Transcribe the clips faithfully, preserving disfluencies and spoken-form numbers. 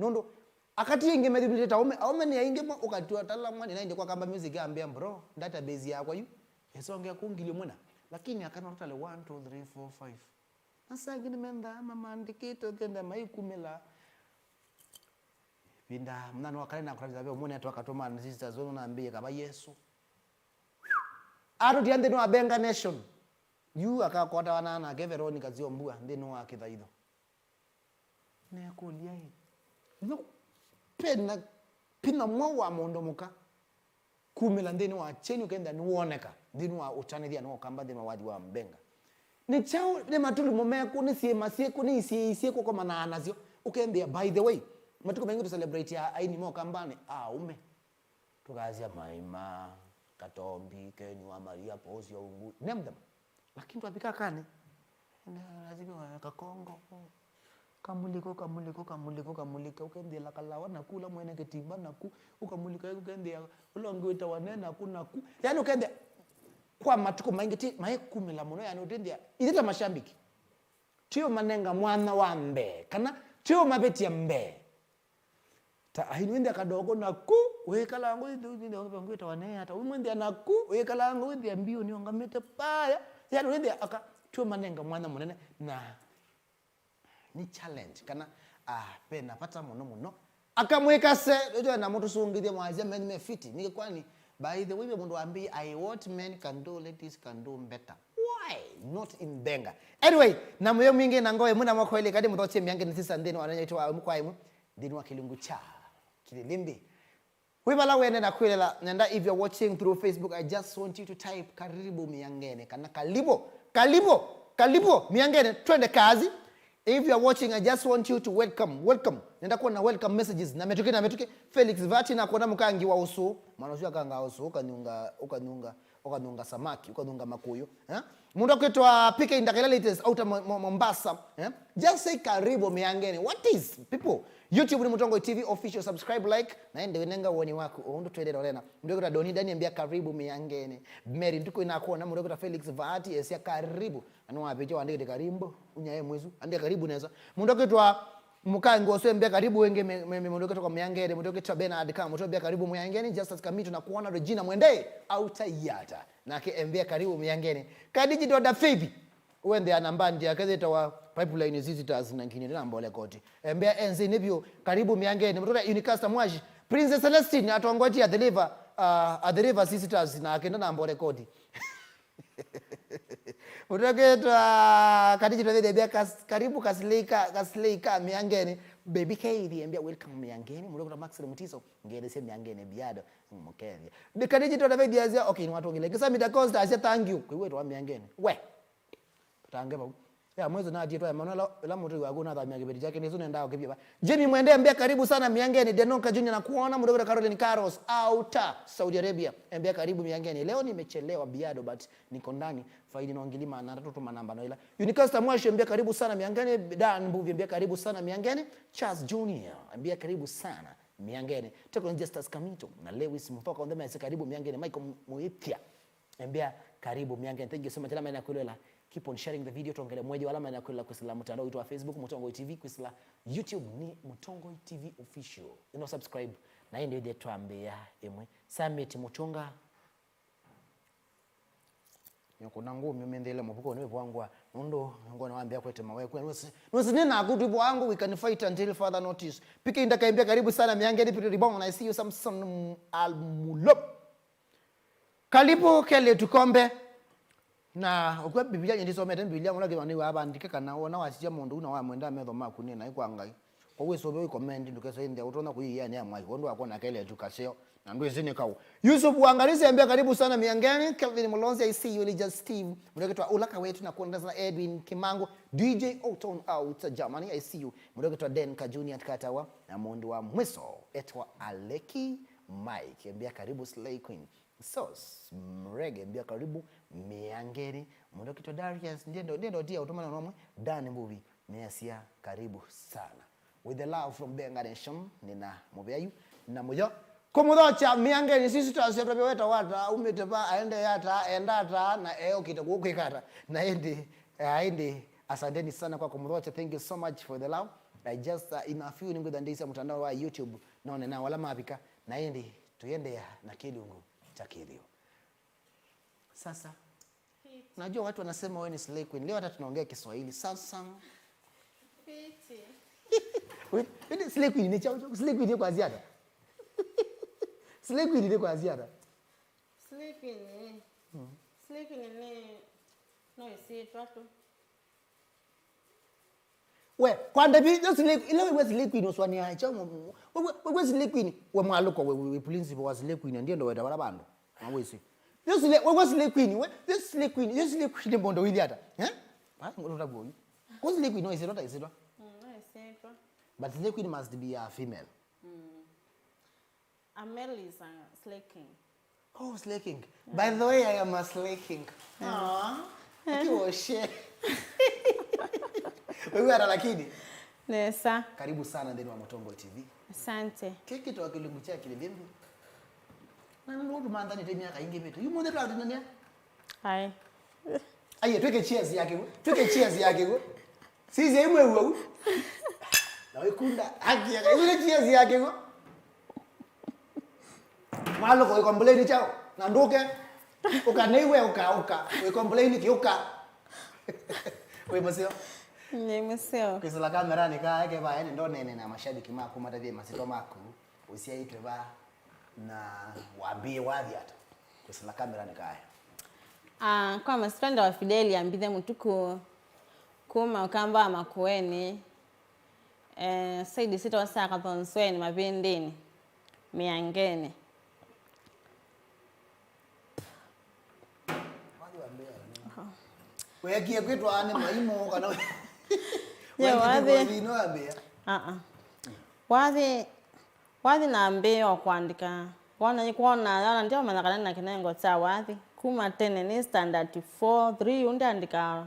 Nũndũ akati aingĩ methimĩte ta aũme, aũme nĩ aingĩ mo, ũkatw'a tala mwana na ĩndĩ kwa Kamba Music ambĩa, "Bro, database yakwa yu ĩsongea ku ngili ĩmwe na." Lakini akana totally one, two, three, four, five. Na saa ingĩ nĩmendaa mamandĩkĩte ũkenda maikumĩla. Vinda mwana wa kale na kũtavya ve ũmwe netwa akatũma sisters ũno nambĩĩe kava Yesu. Atũtia nthĩnĩ wa Benga Nation. Yu akakotawa na anake Veronica Ziombua nthĩnĩ wa kĩthaitho. Nekũlya ĩ, no pena, pena mwa wa mũndũ mũka kumĩla nthĩnĩ wa kyeni ũkenda nĩwoneka nthĩnĩ wa ũtanĩthya nĩ ũkamba nthĩnĩ wa wathi wa Mbenga? Nĩ kyaũ? Nĩ matulumo mekũ? Nĩ syĩma syĩkũ? Nĩ isiĩi syĩkũ ũkomanaa nasyo? Ũkendĩa, by the way, matukũ maingĩ tũcelebrate ya aini ma ũkambanĩ aũme. Tũkasya Maima, Katombi, Keni wa Maria, Posi wa Ungu, name them. Lakini twavika kani, lazima Kakongo, kamulika, kamulika, kamulika, kamulika, ũkendĩla Kalawa naku, ũla mwene Kĩtimba naku, ũkamulika, ũkendĩa ũla ũngĩ wĩtawa Ne naku, naku. Yani ũkendĩa kwa matukũ maingĩ ti maikumĩla mũno, yani ũtendĩa ithe ta mashabiki. Tio manenga mwanya wa mbee, kana tio mavĩtya mbee. Ta aini wĩnthĩa kadogo naku, wĩkalanga ngwĩtawa Ne ata, ũmwĩnthĩa naku, wĩkalanga ngwĩthĩa mbiũ nĩũngamĩte paya. Yani wĩnthĩa aka, tio manenga mwanya mũnene, na nĩ challenge, kana, ah, ve na vata mũno mũno. Akamwĩkase, nĩtwenda mũtũsũngĩthye mwasya men me fiti. Nĩkĩ kwani, by the way, ve mũndũ wambĩie, "I, what men can do, ladies can do better." Why not in Benga? Anyway, na mũyo mwingĩ na ngoo ĩmwe na moko elĩ, kadi mũthokye mĩange nĩ sisa nthĩnĩ wa nanyaitu wa ĩmwe kwa ĩmwe, nthĩnĩ wa kĩlungu kya Kĩlĩlĩmbĩ. Wĩ vala wene na kwĩlela nenda, if you're watching through Facebook, I just want you to type "Karibu Miangene" kana "Kalibu, kalibu, kalibu Miangene, twende kazi." If you're watching, I just want you to welcome, welcome. Nenda kuona welcome messages. Na mĩtũkĩ, na mĩtũkĩ. Felix Vati na kuona mũkangi wa ũsũ. Mwana ũsu akanga ũsũ, ũkanyunga, ũkanyunga, ũkanyunga samaki, ũkanyunga makũyũ. Eh? Mũndũ akwĩtwa P K Ndakaila latest, outer Mo-, Mo-, Mombasa. Eh? Just say "Karibu Miangene." What is, people? YouTube nĩ Mũtongoi T V official, subscribe, like, na ende wĩnenga woni waku, ũndũ twendete ũlena. Mũndũ akwĩtwa Doni Dani ambia "Karibu Miangene." Mary Nduku inakuona, mũndũ akwĩtwa Felix Vati, esia "Karibu." Ani wavĩtya wandĩkĩte "Karibu", unyaye mwisu. Andĩka "Karibu" nesa. Mũndũ akwĩtwa Mũkangi ũsu embĩa "Karibu" ĩngĩ me, me, me, mũndũ akwĩtwa Miangene, mũndũ akwĩtwa Bernard Kamu, mũndũ embĩa "Karibu Miangene", Justus Kamito na kuona Regina Mwende, auta yata. Nake embĩa "Karibu Miangene." Kadiji Doda Faith, wendea na mbandi yake yĩtawa Pipeline Sisters na nginya na mbole koti. Embĩa enzi nĩvyo "Karibu Miangene", mũtũra Unicasta Mwashi, Princess Celestine atongotie Athi River, uh, Athi River Sisters na akenda na mbole koti. Ũtoketwa Khadija David ambia kas-, "Karibu Kasilika, Kasilika Miangene." Baby Kethi ambia "Welcome Miangene." Mũndũ akwĩtwa Maxine Mutiso, "Ngende sia Miangene biado." Mukethia. Khadija David azia, "Okay, ni watu ngile." Kisami da Costa azia, "Thank you." Kwa hiyo watu wa Miangene. We. Tutange vau. Ya mwezo na atie twa Emmanuel, ila mũtũi waku na thamia kĩveti chake, nĩsu nenda ũkĩvya va. Jimmy Mwende ambia "Karibu sana Miangene." Denoka Junior na kuona, mũndũ akwĩtwa Caroline Carlos, auta Saudi Arabia. Ambia "Karibu Miangene. Leo nimechelewa biado, but niko ndani." Faini no ngili maana tatu tuma namba no ila. Unicasta Mwashi ambia "Karibu sana Miangene." Dan Mbuvi ambia "Karibu sana Miangene." Charles Junior ambia "Karibu sana Miangene." Tekon Justus Kamito na Lewis Muthoka on the message, "Karibu Miangene." Michael Muithia ambia "Karibu Miangene." Thank you so much. Ala maina kwĩlwela. Keep on sharing the video. Tongele mweji wala maina kwĩlwela kwĩsĩla mũtandao witũ wa Facebook, Mũtongoi T V, kwĩsĩla YouTube nĩ Mũtongoi T V Official. Ino subscribe. Na ĩndĩ ĩthĩ twambĩa ĩmwe. Summit Mũtũnga. Nyũkũna ngũmĩ ũmĩnthĩle mũvuko nĩ vwangwa. Nũndũ ngona wambĩa kwete mawe kwĩ. Nũsi, nũsi nĩ naku twi vwangu, we can fight until further notice. P K Ndakaimbia, "Karibu sana Miangeni." Peter Ribongo, na I see you, Samson Almulo. Kalibu kele tukombe. Na ũkw'a Biblia nyendisomete Biblia mũla kĩvanĩwa avandĩke kana wona wasisya mũndũ una wamwenda metho maku nĩ naĩ kwa Ngai. Kwa wĩsũve ũikomendi ndũkese nthĩa ũtonya kũiĩanĩa mwai ũndũ wakwa na kele tukaseo na ndwĩsĩ nĩ kaũ. Yusuf Wangarisi ambia, "Karibu sana Miangeni." Kelvin Mulonzi, I see you. Elijah Steve, mũndũ ũkĩtwa Ulaka wetu na kuona sana. Edwin Kimango, D J Oton out Germany, I see you. Mũndũ ũkĩtwa Den Kajuni atkatawa na mũndũ wa mwiso etwa Aleki Mike ambia, "Karibu Slay Queen." Sos Mrege ambia, "Karibu Miangeni." Mũndũ ũkĩtwa Darius, ndiendo, ndiendo tia ũtũmana nomwe. Dan Mbuvi, measya, "Karibu sana." With the love from Benga Nation, nina mũvea yu na mũyo. Kũmũthokya Miangeni, sisi twasya twavya weta wata, umĩte va, aende yata, enda ata, na eokite gũkwĩka ata. Na ĩndĩ, eh, ĩndĩ, asanteni sana kwa kũmũthokya. Thank you so much for the love. I just, uh, in a few nĩngwĩtha ndĩsya mũtandao wa YouTube, none na wala mavika, na ĩndĩ tũiendeea na kĩlungu kya kĩthĩo. Sasa, najua watu wanasema wewe ni slay queen. Leo hata tunaongea Kiswahili. Sasa. Fiti. Wewe, wewe ni slay queen ni chao, slay queen ni kwa ziada. Slay queen ni kwa ziada. Slay queen, eh. Slay queen nĩ, no ĩsyĩtwa tu. We, kwa ndavi, yo slay, ila we slay queen uswania cha, we, we, we slay queen, we mwaluko, we, we, we principal wa slay queen, ndiye ndo weta wala bandu. Na we si. Yo slay, we, we slay queen, we, yo slay queen, yo slay queen mbondo wili hata. Eh? Ba, ngoro ta boyu. Kwa slay queen, no ĩsyĩtwa ta ĩsyĩtwa. Mm, no ĩsyĩtwa. But slay queen must be a female. Mm. A male is a slay king. Oh, slay king. By the way, I am a slay king. Aww. Akiwoshe. Wewe hata lakini. Nesa. Karibu sana ndani wa Mũtongoi T V. Asante. Keki twa kĩlungu kya kĩlĩlĩmbu. Na ndio tumandanĩte myaka ingĩ mĩtũ. Yu mũthĩ twatinania. Ai. Aiye, twĩke cheers ya kĩw'ũ. Twĩke cheers ya kĩw'ũ. Sisi imwe uwe. Na wikunda haki ya kĩw'ũ cheers ya kĩw'ũ. Mwaluko wĩ complain chao. Na nduke. Ũka neiwe ũka ũka. Wĩ complain ki ũka. Wĩ mũseo. Nĩ mũseo. Kwĩsĩla kameranĩ kaa eke vaa, yani ndonene na mashabiki maku matavye masito maku. Ũsyaĩtwe va na wambĩĩe wathi ata? Kwĩsĩla kameranĩ kaya. Ah, kwa masitwa nda wa Fidelia Mbithe Mũtuku, kuma Ũkamba wa Makueni, eh, side sitwa sya Kathonzweni, Mavĩndĩnĩ, Mĩangenĩ. Wathi wambĩĩa nĩ? Aha. Weekie kwĩtwa nĩ mwaimũ kana we-, Ye, weekie wathi. Kwĩtwa nĩ wambĩĩa? Ah, ah. Wathi, wathi nambĩĩa o kũandĩka. Wona, kwona, yona ndĩomanya kana na kĩnengo kya wathi. Kuma tene nĩ standard four, three, yu ndĩandĩkaa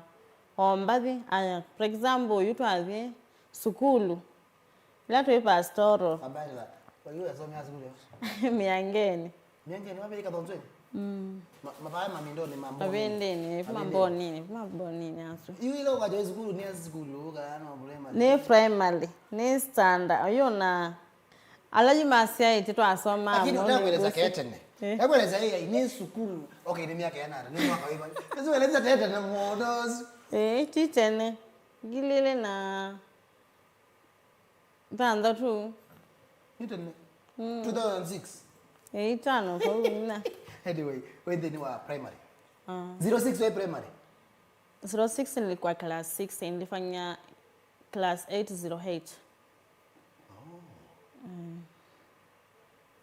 o mbathi. Aya, for example, yu twathi sukulu. Ĩla twĩ pastoral. Habari za. Kwa hiyo yasomea sukulu ya? Mĩangenĩ. Mĩangenĩ, wambĩĩa Kathonzweni? Mm. Ma-, mavaya mamindoni ma Mbonini. Mavĩndĩnĩ, kuma Mbonini, kuma Mbonini asu. Yu ĩla ũkatwa sukulu nĩ ya sukulu, kana no primary? Nĩ primary, nĩ standard. Ũyũ na ala yu masyaĩte twasoma. Lakini utakueleza ketene. Eh. Takueleza hii ni sukulu. Okay, ni miaka ya nane, ni mwaka wa ibali. Sasa ueleza tete na mwodozi. Eh, titene. Ngili ilĩ na thanthatũ. Nĩ tene? Mm. Two thousand six? Eh, itano, kwa hiyo nina. Anyway, wĩ nthĩnĩ wa primary. Ah. Zero six wĩ primary? Zero six nilikuwa class six, nilifanya class eight zero eight. Oh. Mm.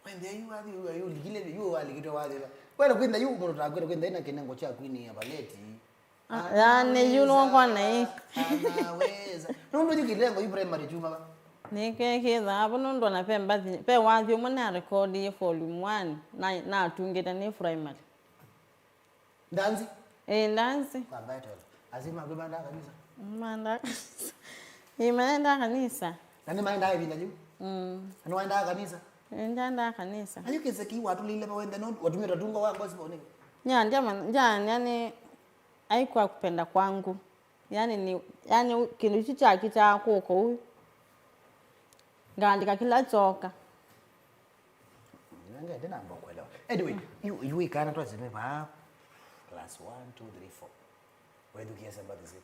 Wende yu wathi, yu, yu likile, yu walikitwe wathi. Wena kwenda yu mũndũ takwenda kwenda ina kĩnengo kya kwini ya baleti. Ah, yani, yu nokwana ĩ. Anaweza. Nũndũ yu kĩlengo yu primary chuma ba. Nĩkekĩthaa vo nũndũ ona ve mbathi, ve wathi ũmwe narekodie volume one, na, natungĩte nĩ primary. Ndanzi? Ĩĩ, ndanzi. Kwa Bible. Azima kwĩmandaa kanisa? Mandaa kanisa. Ĩĩ, manendaa kanisa. Na nĩ maendaa ĩvinda yu? Mm. Na nĩwaendaa kanisa? Ĩĩ, ndandaa kanisa. Ayu kĩseki watũlĩile pa wende nũndũ watumĩte tungo wa gospel nĩ? Nya, ndyama, ndyanya nĩ haikuwa kupenda kwangu. Yani ni, yani kĩndũ isu kyakĩtaa kũka ũu. Ngaandĩka kĩla kyoka. Nenge ndinamba kuelewa. Anyway, yu, yu ikana twaseme pa class one, two, three, four. Wethukĩasya mbathi siku?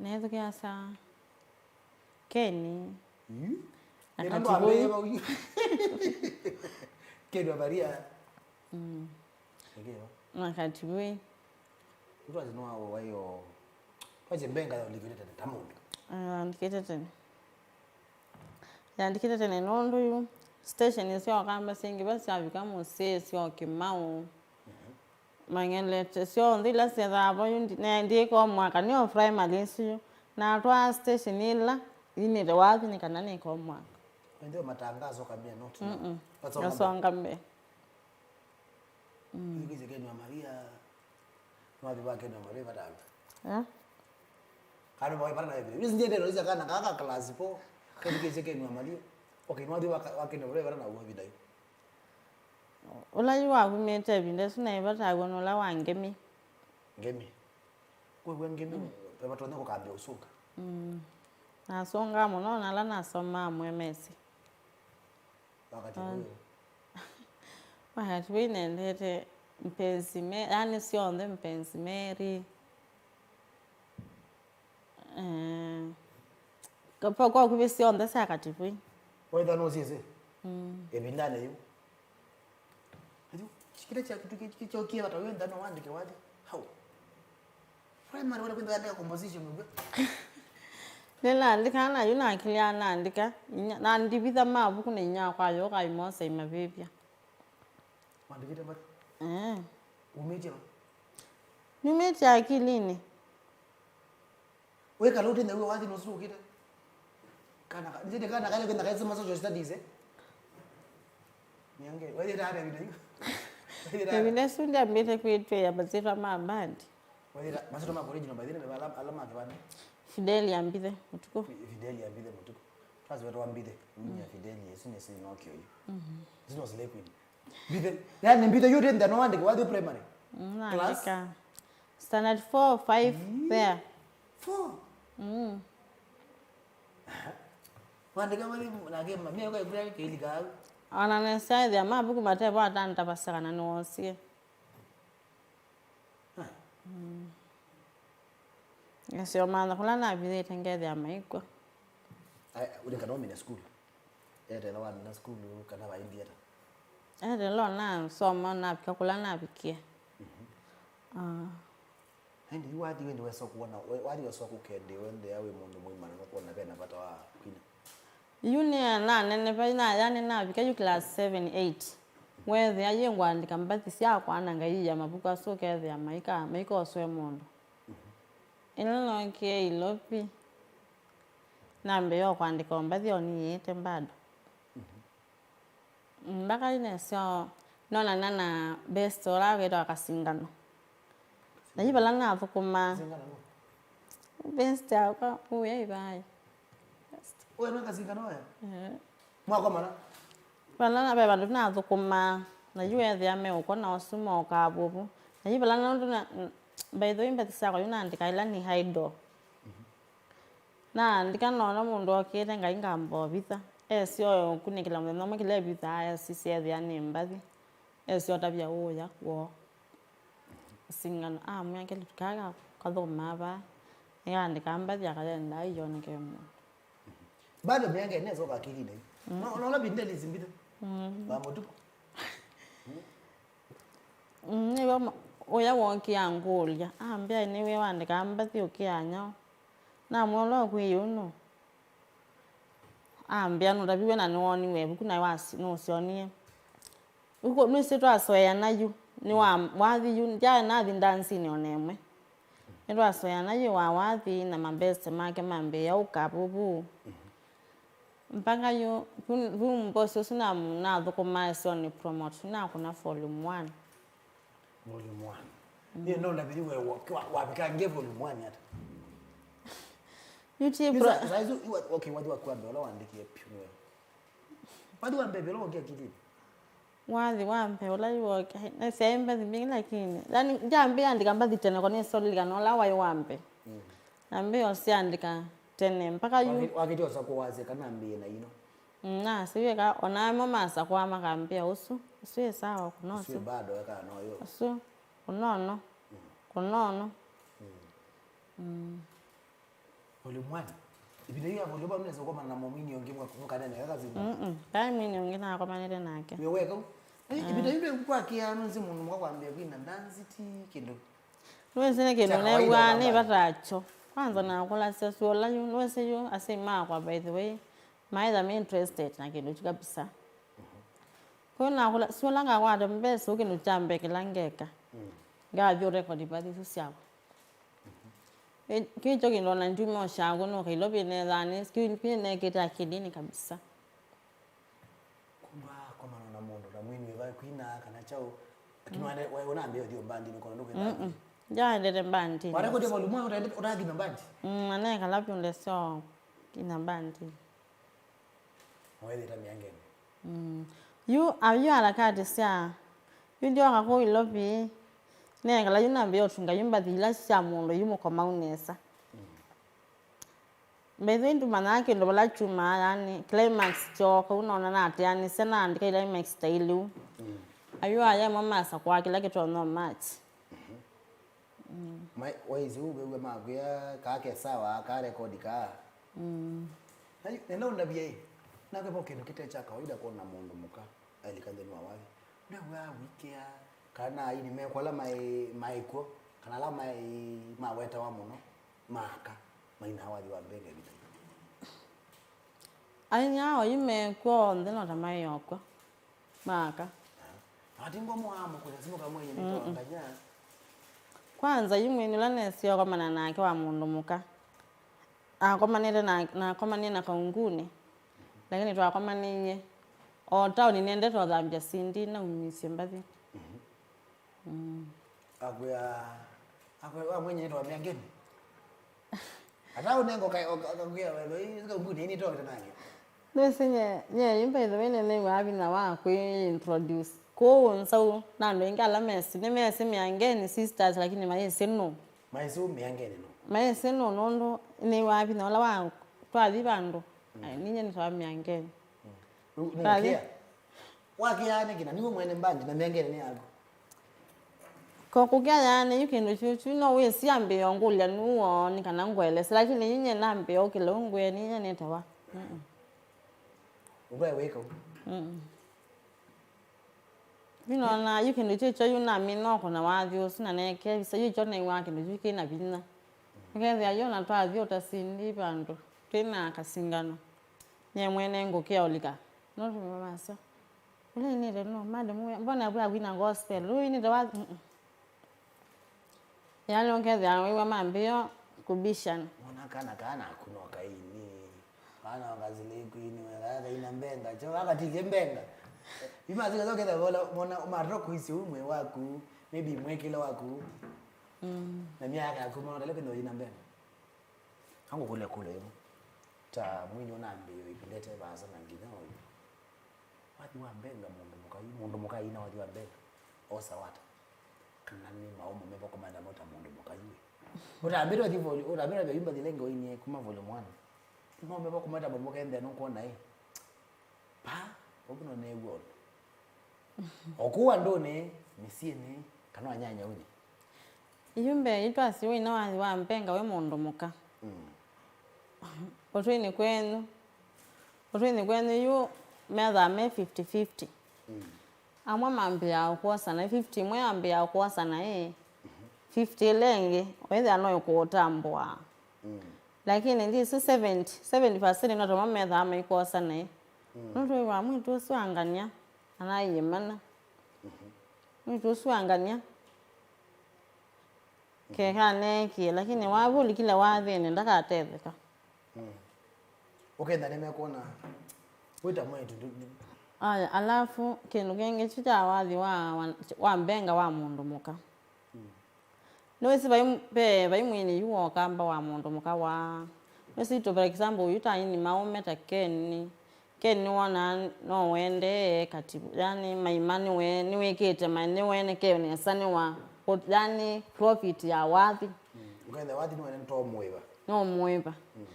Nethukĩasya Keni. Mm. Na Nĩ namba Katibui. Ambĩĩe vau. Keni wa Maria. Mm. Nĩkĩo. Na Katibui. Ũtwathi no wa wayo. Kwaje mbenga ya liquidate ta mũndũ. Ah, andĩkĩte tene. Yandĩkĩte tene nũndũ yu station sya Ũkamba syingĩ va syavika mũsyĩ sya Kĩmaũ. Mhm. Mang'elete syonthe ila syethaa vo yu ndi-, ne-, ndiĩka o mwaka nĩ o primary isu yu. Na twaa station ila inĩte wathi nĩ kana nĩka o mwaka. Ndio matangazo kamia not now. Mm-mm. Nasonga mbele. Nasonga mbele. Mm. Hivi zikeni wa Maria. Mwathi wa keni wa Maria vatanga. Eh? Kana mwa vatanga hivi. Hizi ndiye ndio kana kaka class four. Kani kesi keni wa Maria. Okay, mwathi wa keni wa Maria vatanga uwa vidayo. Ũla yu wavumĩte ĩvinda ĩsu naĩ vataw'a nĩ ũla wa Ngemi. Ngemi. Kwĩw'a Ngemi, mm, vevatonya kũkambĩa ũsũka. Mm. Nasũngaa mũno na ala nasomaa amwe mesĩ. Wakati Ah. ũyũ. Wakati ũyũ nendete Mpenzi Me-, yani syonthe Mpenzi Mary. Eh, kwa, kwa kuvĩ syonthe sya Katipui. Waitha nũsyĩsĩ? Mm. Ĩvindanĩ yĩu. Ayu, kĩla kya kĩtu kĩ-, kĩ-, kyokie vata wĩ nthano wandĩke wathi. Hau. Primary wale kwenda andika composition ũguo. Nĩnaandĩkaa na yu nakĩlĩa naandĩka. Inya, na ndivitha mavuku na inya kwa yo kaimosa imavĩvya. Wandĩkĩte mbata? Eh. Umĩtye va? Numĩtye akilinĩ. Wĩkala ũtĩ ntheu wathi nũsu ũkĩte. Kana ka-, nzĩte kana kale kwenda kaisoma social studies, eh? Nyange, wathi ta ata video. Wathi ta ata. Ĩvinda ĩsu ndyambĩte kwĩtwĩa masyĩtwa ma bandi. Wathi ta, masyĩtwa ma original, by the way, ala, ala ma kĩvandĩ. Fideli Ambithe Mũtuku. Fi-, Fideli Ambithe Mũtuku. Twasiwetwa Ambithe, unya Fideli, ĩsu nĩ sinokio yu. Mhm. Ĩsu no slay queen. Mbithe, yani mbithe yu ri nthano wandĩke wathi primary? Mm, class? Naandĩka standard four, five Mm. there. Four? Mm. Wandĩka wathi nake ma, mimi kwa kula kĩlika au. Ona nĩsyaĩthĩa mavuku matevo atantavasya kana nĩwosie. Ah. Mm. Ngesyomantha kũla navithĩte ngethĩa maikw'a. Ai, ũlingana ũmine sukulu. Etela wamina sukulu kana vaendie ata? Etela nasoma navika kũla navikie. Mhm. Ah. Ĩndĩ yu wathi wende wesa kuona, we-, wathi wesa kũkendie wende ya wĩ mũndũ mũima na nũkwona vena vata wa kwina. Yu nĩ naneneva, na yani navika yu class seven, eight. Weethĩa yĩ ngwandĩka mbathi syakwa na ngaiia mavuku asu ũkethĩa maika, maikoswe mũndũ. Ĩla nookie Ilovi, nambĩĩa o kwandĩka o mbathi o niĩte bado. Mpaka yu nesyo nonana na best ũla wĩtawa Kasingano. Na yu vala nathũkũmaa. Kasingano nũ? Best yakwa, ũya ivai. Best. Ũya nĩ Kasingano ũya? Eh. Mwakomana? Vala na ve vandũ nathũkũmaa, na yu ethĩa meũkwa na ũsu mokaa vuvu. Na yu vala na ũndũ na, by the way, mbathi syakwa yu naandĩka ila nĩ idle. Naandĩka noona mũndũ okĩte, Ngai ngamba ũvitha. Esyo kũnĩkĩla mũthenya ũmwe kĩla ĩvithaa esisya ethĩa nĩ mbathi. Esyo ũtavya ũya kwoo. Singano amwĩa kelĩtu kaa kathũkũmaa vaa, nĩkaandĩkaa mbathi akayendaa iyonekee mũndũ. Bado mĩanga ĩnesa ũka akilinĩ. Mm. No, no, labda ndeli zimbite. Mm. Mambo tu. Mm, nĩwe ma-, ũya wookie angũlya. Ambĩa, "Nĩwe wandĩkaa mbathi ũkĩanyaũ?" Namwĩa, "Ũla ũkwĩie ũnũ." Ambĩa, "Nũtaviw'e na nĩwoniwe ĩvuku, naĩ wasi-, nũsyonie." Ũko, nĩsĩ twasoeana yu, nĩ wa, wathi yu, ndyaĩ nathi ndansinĩ o na ĩmwe. Nĩtwasoeana yu wa wathi na mabeste make mambĩĩa ũka vuvu. Mpaka yu, vu, vu mbosi ũsu na, nathũkũmaa syonĩ promote, nakũna volume one. Volume one. Mm. Yeye no ndaviri we wa, wa, wavikangie volume one ata? Yu ti Yu pro- sa-, sa isu, iwa, okay, wathi waku wa mbee ũla wandĩkie piũ nĩwe. Wathi wa mbee ũla wokie akilini. Wathi wa mbee ũla yu wokie, nasyaĩ mbathi mbingĩ lakini. Yani, ndyambĩĩa andĩka mbathi tene, ko nĩsũlĩlikana ũla waĩ wa mbee. Mm. Nambĩĩa ũsyandĩka tene, mpaka yu. Waki-, wakĩtyosa kũwasya kana mbĩĩ na ino. Mm, nasĩw'e ka, o na amwe masakũa makambĩa ũsu, ũsu ĩ sawa, kũna ũsu. Ũsu bado eka no yo. Ũsu, kũnono, kũnono. Mm. Mm. Volume one. Ĩvinda yĩu ya volume one nesa kũkomana na mũmwini ũngĩ mwa-, mũkanene kaka zimba. Mm-mm. Kaĩ mwini ũngĩ nakomanĩte nake. Wĩ weka u? Ĩvinda yĩu ndio kwakĩa nũnzi mũndũ mũka kwambĩa kwina ndanzi ti kĩndũ. Nĩwĩsĩ nĩ kĩndũ neew'aa nĩ vata kyo. Kwanza nakũlasya sũla yu, nĩwĩsĩ yu asyai makwa, by the way, maitha me interested na kĩndũ kyu kabisa. Kwa hiyo nakũla, sũla ngakwata mbesa, kĩndũ kya mbee kĩla ngeka, ngathi ũrekodi mbathi isu syakwa. Ĩ, kĩu kyo kĩndũ ona ndiuma ũshago nũka Ilovi nethaa nĩ, kĩu, kĩu nekĩte akilini kabisa. Kumbe wakomana na mũndũ ta mwini wĩva kwina kana kyaũ, lakini wane-, we ũnambĩĩa ũthiĩ mbandini, ũkona ndũkwenda. Mm-mm. Njaendete mbandini. Warekotie volume one, ũtaendete, ũtathima mbandi? Mm, na nekala vyũ ndesyo kina mbandini. Wethĩta mĩangeni. Mm. Yu, a, yu harakati sya, yu ndyoka kũu Ilovi, nekala yu nambĩĩa ũtunga yu mbathi ila sya mũndũ yu mũkomau nesa. Mm. By the way, ndũmanyaa kĩndũ vala kyumaa, yani, climax kyooka, ũnona nateanĩsya naandĩka climax ta ilĩu. Mm. Ayũ aya amwe masakũa kĩla kĩtonya match. Mm. Mai, waisye ũvew'a makwĩa, kaa ke sawa, kaa rekodi kaa. Mm. Na yu, nenda ũndavye ĩ, nake vo kĩndũ kĩte kya kawaida kwona mũndũ mũka ailika nthĩnĩ wa wathi. Ndew'aa wikĩa, kana aini mekwa ala maĩ, maĩ kw'o, kana ala maĩ mawetawa mũno, maaka, mainaa wathi wa mbee ĩvinda yĩu. Aini aa oyu me kw'o onthe no ta maĩ o kw'o. Maaka. Ati ngwa mwaamũkũlya simũ kamwe yenĩ. Mm-mm. Twanganya. Kwanza, yu mwini ũla nesie akomana nake wa mũndũ mũka. Akomanĩte na, nakomanie na Kaunguni. Lakini twakomanĩie o taoni nĩendete ũthambya sindi na umisye mbathi. Mhm. Mm. Akwĩa, akwĩa, wa mwenye nĩtwa mĩangeni. Ata ũnengo ka, o, ka, kakwĩa, wewe, ĩ, Kaunguni, nĩ tokete nake. Nĩsĩ nye, nye, yu by the way, nĩnĩw'aa vinya wa kwĩ introduce. Kũu nzau, na andũ aingĩ ala mesĩ, nĩmesĩ Mĩangeni Sisters, lakini mayĩsĩ nũ. Maisũ Mĩangeni nũ. Mayĩsĩ nũ, nũndũ nĩw'aa vinya ũla wa, twathi vandũ. Mm. Ai, ninye nĩtawa Mĩangeni. Mm. Rĩu twathi nũkĩa? Wakĩaa nĩkĩ na nĩwe mwene mbandi na Mĩangeni nĩ yaku? Ko kũkĩa yaani yu kĩndũ kyu, kyu no wĩsĩ ambĩĩa ngũlya nũũ ni kana ngũelesye, lakini yu nye nambĩĩa ũkĩla ũngwĩe ninye nĩtawa. Mm-mm. Ũvae wĩka ũu. Mm-mm. Yu nona yu kĩndũ kyu kyo yu namina ũkona wathi ũsu na neekĩa visa yu kyo nĩw'aa kĩndũ kyu kĩna vinya. Ũkethĩa yu na twathi ũtasindi vandũ twĩna kasingano. Nye mwene ngũkĩa ũlika. No tũmamasa. Ũla inĩte no, madam, we, mbona we wina gospel? Ũyũ inĩte wa, mm-mm. Yaani, ũkethĩa wĩw'a mambĩĩa kũbishana. Mwana kana kaa naku no kaini. Kana wakazile kwini, we, kaya kaina mbenga. Cho, akatithye mbenga. Ima zika zoke za bola, mwana, matro kuisi umwe waku, maybe mwekile waku. Mm. Na miaka yaku, mwana, ndale kwenda ina mbenga. Angũkũlya kũlya ĩmwe. Ta mwini ũnambĩĩa ĩvindete vaasa na nginya oyu. Wathi wa mbenga mũndũ mũka yu, mũndũ mũka ina wathi wa mbenga. Osa wata. Kana nĩ maũmũ mevo kũmantha mo ta mũndũ mũka yu. Ũtambĩte ũthi voli, ũtambĩte vya yumba thile ngoinie kuma volume one. Maũmũ mevo kũmantha mũndũ mũka ende nũkwona ĩ. Pa, ũkũno nĩ wona. O kũu andũnĩ, mĩsyĩnĩ, kana wanyanyaunĩ. Yu mbee yu twasyiwe ina wathi wa mbenga wĩ mũndũ mũka. Mm. Ũtwĩnĩ kwenyu. Ũtwĩnĩ kwenyu yu methaa me fifty fifty. Mm. Amwe mambĩaa kwosa naĩ, fifty ĩmwe yambĩaa kwosa naĩ, fifty ĩla ĩngĩ, wĩthĩa no ĩkũũtambũaa. Mm. Lakini ndĩsĩ seventy, seventy percent no tamo methaa maikwosa naĩ. Mm. Nũndũ wĩwaa mwĩĩtu ũsu angania, anaie mana. Mhm. Mwĩĩtu ũsu angania. Keka neekie, lakini wavũlikile wathinĩ, ndakatetheka. Mm. Ũkenda nĩmekwona wĩta mwĩĩtu ndu-, ndu-, Aya, alafu, kĩndũ kĩngĩ kyu kya wathi wa, wa, wa mbenga wa mũndũ mũka. Mm. Nĩwĩsĩ vai, ve, vai mwini yu wa ũkamba wa mũndũ mũka wa, nĩwĩsĩ, to, for example, yu ta aini maũme ta Ken, Ken nĩwonaa no ũendee katibu, yani maima nĩwe, nĩwĩkĩte ma, nĩwene keo nesa, nĩwa, yani profit ya wathi. Mm. Ũkethĩa wathi nĩwene to mũĩva. No mũĩva. Mm.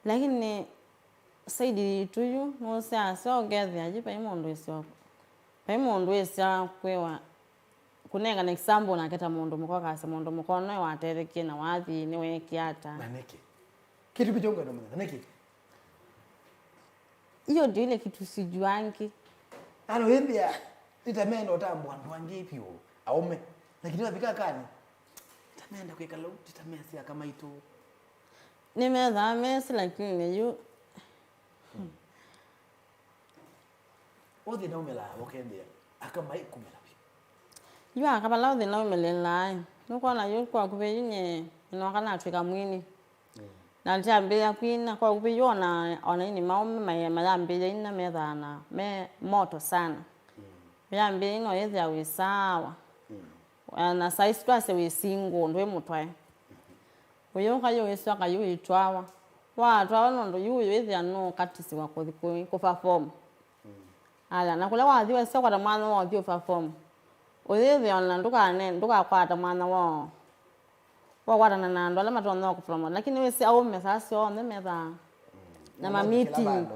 Lakini side yitũ yu, nũsyaasya ũkethĩa yu vai mũndũ wĩsĩ, vai mũndũ wĩsĩ kwĩwa, kũnengane example nake ta mũndũ mũka, ũkasya mũndũ mũka ũno watethekie na wathi nĩweekie ata. Na nĩkĩ? Kĩtumi kyo ngwenda ũmanya, na nĩkĩ? Hiyo ndio ile kitu sijuangi. Ano, ĩndĩa, nĩtameenda ũtambũa andũ angĩ vyũ, aũme. Lakini wafika kani, nĩtameenda kwĩkala ũu, nĩtamesĩ aka maitũ. Nĩmethaa mesĩ, lakini yu. Hmm. Ũthi naumĩlaa, ũkethĩa, aka maikumĩla vyũ. Yu aka vala ũthi naumĩlĩlaa, nũkwona yu kwa kũvĩ yu nye, nĩnoka natw'ĩka mwini. Mm. Na ndyambĩĩa kwina, kwa kũvĩ yu ona, ona ini maũme maye-, mayambĩĩa ina methaa na me moto sana. Mm. Ũyambĩĩa ina ũyĩthĩa wĩ sawa. Mm. Na saa isu twasye wĩ single, ndwĩ mũtwae. Ũyũka yu wĩsyoka yu wĩtwawa. Watwawa nũndũ yu ũyĩthĩa nũkatisiwa kũthi kũ-, kũ perform. Mm. Aya, na kũla wathi wesyoka ta mwana wa ũthi ũ perform. Ũyĩthĩa ona ndũkane, ndũkakwata mwana wa, wakwatana na andũ ala matonya kũ promote. Lakini wĩsĩ aũme saa syonthe methaa Na ma meeting,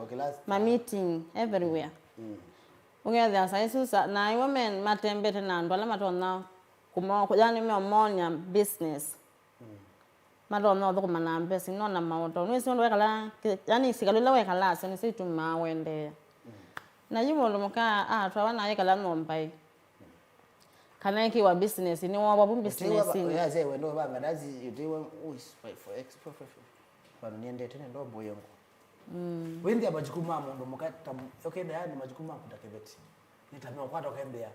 ma meeting everywhere. Mm. Ũkethĩa saa isu sa-, na iwe men matembete na andũ ala matonya kũmo-, yani meomonya business. Mm. Matonya ũthũkũma na mbesa, no na maũtao. Nĩwĩsĩ ũndũ wekala, yani sikalũ ila wekala syo nĩsyo itumaa wendeea. Mm. Na yu mũndũ mũka atwawa na yekala nyũmbai. Kana ĩkĩwa business, nĩ wowa vu business-inĩ. Ũtiwa ba-, yeah, say, wendo ba, but that's, you do want, oh, it's for, for ex-, for, for, for. Bado niendete nendo boyengo. Mm. Wĩnthĩa majukumu ma mũndũ mũka ta mu-, ũkethĩa nĩ majukumu maku ta kĩveti. Nĩ ta meũkwata ũkethĩa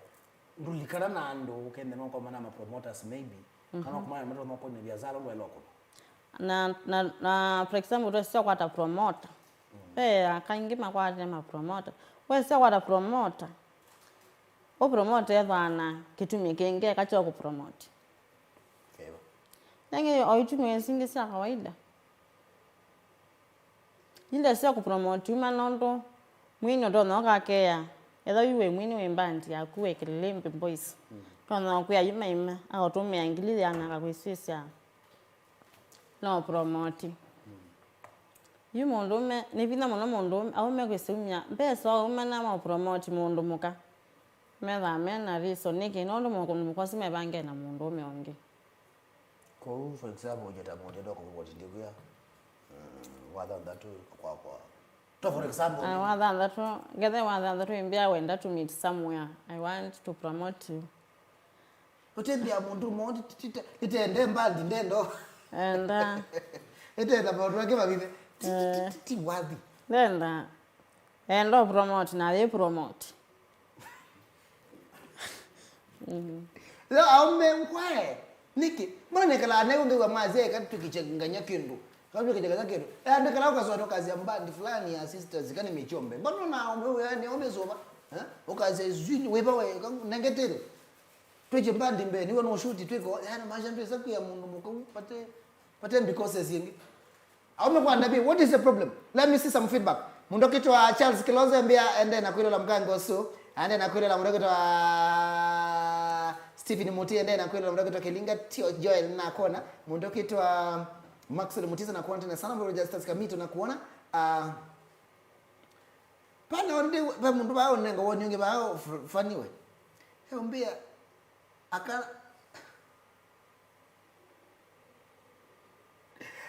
ndũlikana na andũ, ũkethĩa no komana ma promoters maybe. Kana mhm. Kumana na matonya kũnĩ biashara ndwaĩle ũkũna. Na, na, na, for example, twesya kwata promoter. Mm. Ve akaingĩ makwatĩte ma promoter. Wesya kwata promoter. Ũ promote ethwa na kĩtumi kĩngĩ eka kya kũ promote. Kĩvo. Nengĩ o itumi singĩ sya kawaida. Ila sya kũ promote uma nũndũ mwini ũtonya ũkakea. Etha yu wĩ mwini wĩ band yaku wĩ Kĩlĩmbĩ Boys. Mm. Tonya kwĩa yu maima, akũtũmĩa ngili yĩana akakwĩsĩsya. No promote. Mm. Yu mũndũũme, nĩ vinya mũno mũndũũme, aũme kwĩsumya mbesa o aũme na ma promote mũndũ mũka. Methaa me na reason nĩkĩ? Nũndũ mũndũ mũka ũsu mevange na mũndũũme ũngĩ. Kwoou, for example, ũjeta mũndũ enda kũvote ndĩkwĩa, mm, wa thanthatũ kwa kwa. To, for example, ah, wa thanthatũ, ngethe wa thanthatũ imbia wenda to meet somewhere. I want to promote you. Ũtembea mũndũ mo, ti-, ti-, ti-, itende mbandi, ndendo. Enda. Itenda maũndũ angĩ mavithe. Ti-, ti-, ti-, eh, ti-, ti wathi. Ndenda. Enda promote, na yĩ promote. Mm. Leo aume ngwae. Nĩkĩ? Mbona nĩkalaa nayo ngĩwa mazee katwĩkĩche nganya kĩndũ. Katwĩkĩche nganya kĩndũ. Eh, andĩkala ũkasota ũkasya mbandi fulani ya sisters kana michombe. Mbona na aume wewe ni aume zoba? Eh? Ũkasya zwini weba we nengetero. Twĩkye mbandi mbee, nĩw'o nũshuti twĩko, yani, maisha ndwĩsa kwĩa mũndũ mũka u, pate, pate because syĩngĩ. Aume kwa ndabi, what is the problem? Let me see some feedback. Mũndũ ũkĩtwa Charles Kilonzo embĩa ende na kwĩlola mkango ũsu, ende na kwĩlola mũndũ ũkĩtwa Stephen Muti, ende na kwĩlola mũndũ ũkĩtwa Kilinga, Tio Joel na kuona, mũndũ ũkĩtwa Maxwell Mutisa na kuona tena sana, mũndũ Justus Kamito na kuona, ah, Pana ũndĩ, ve mũndũ vaa ũnenga woni ũngĩ vaa faniwe. He ũmbĩa, aka-,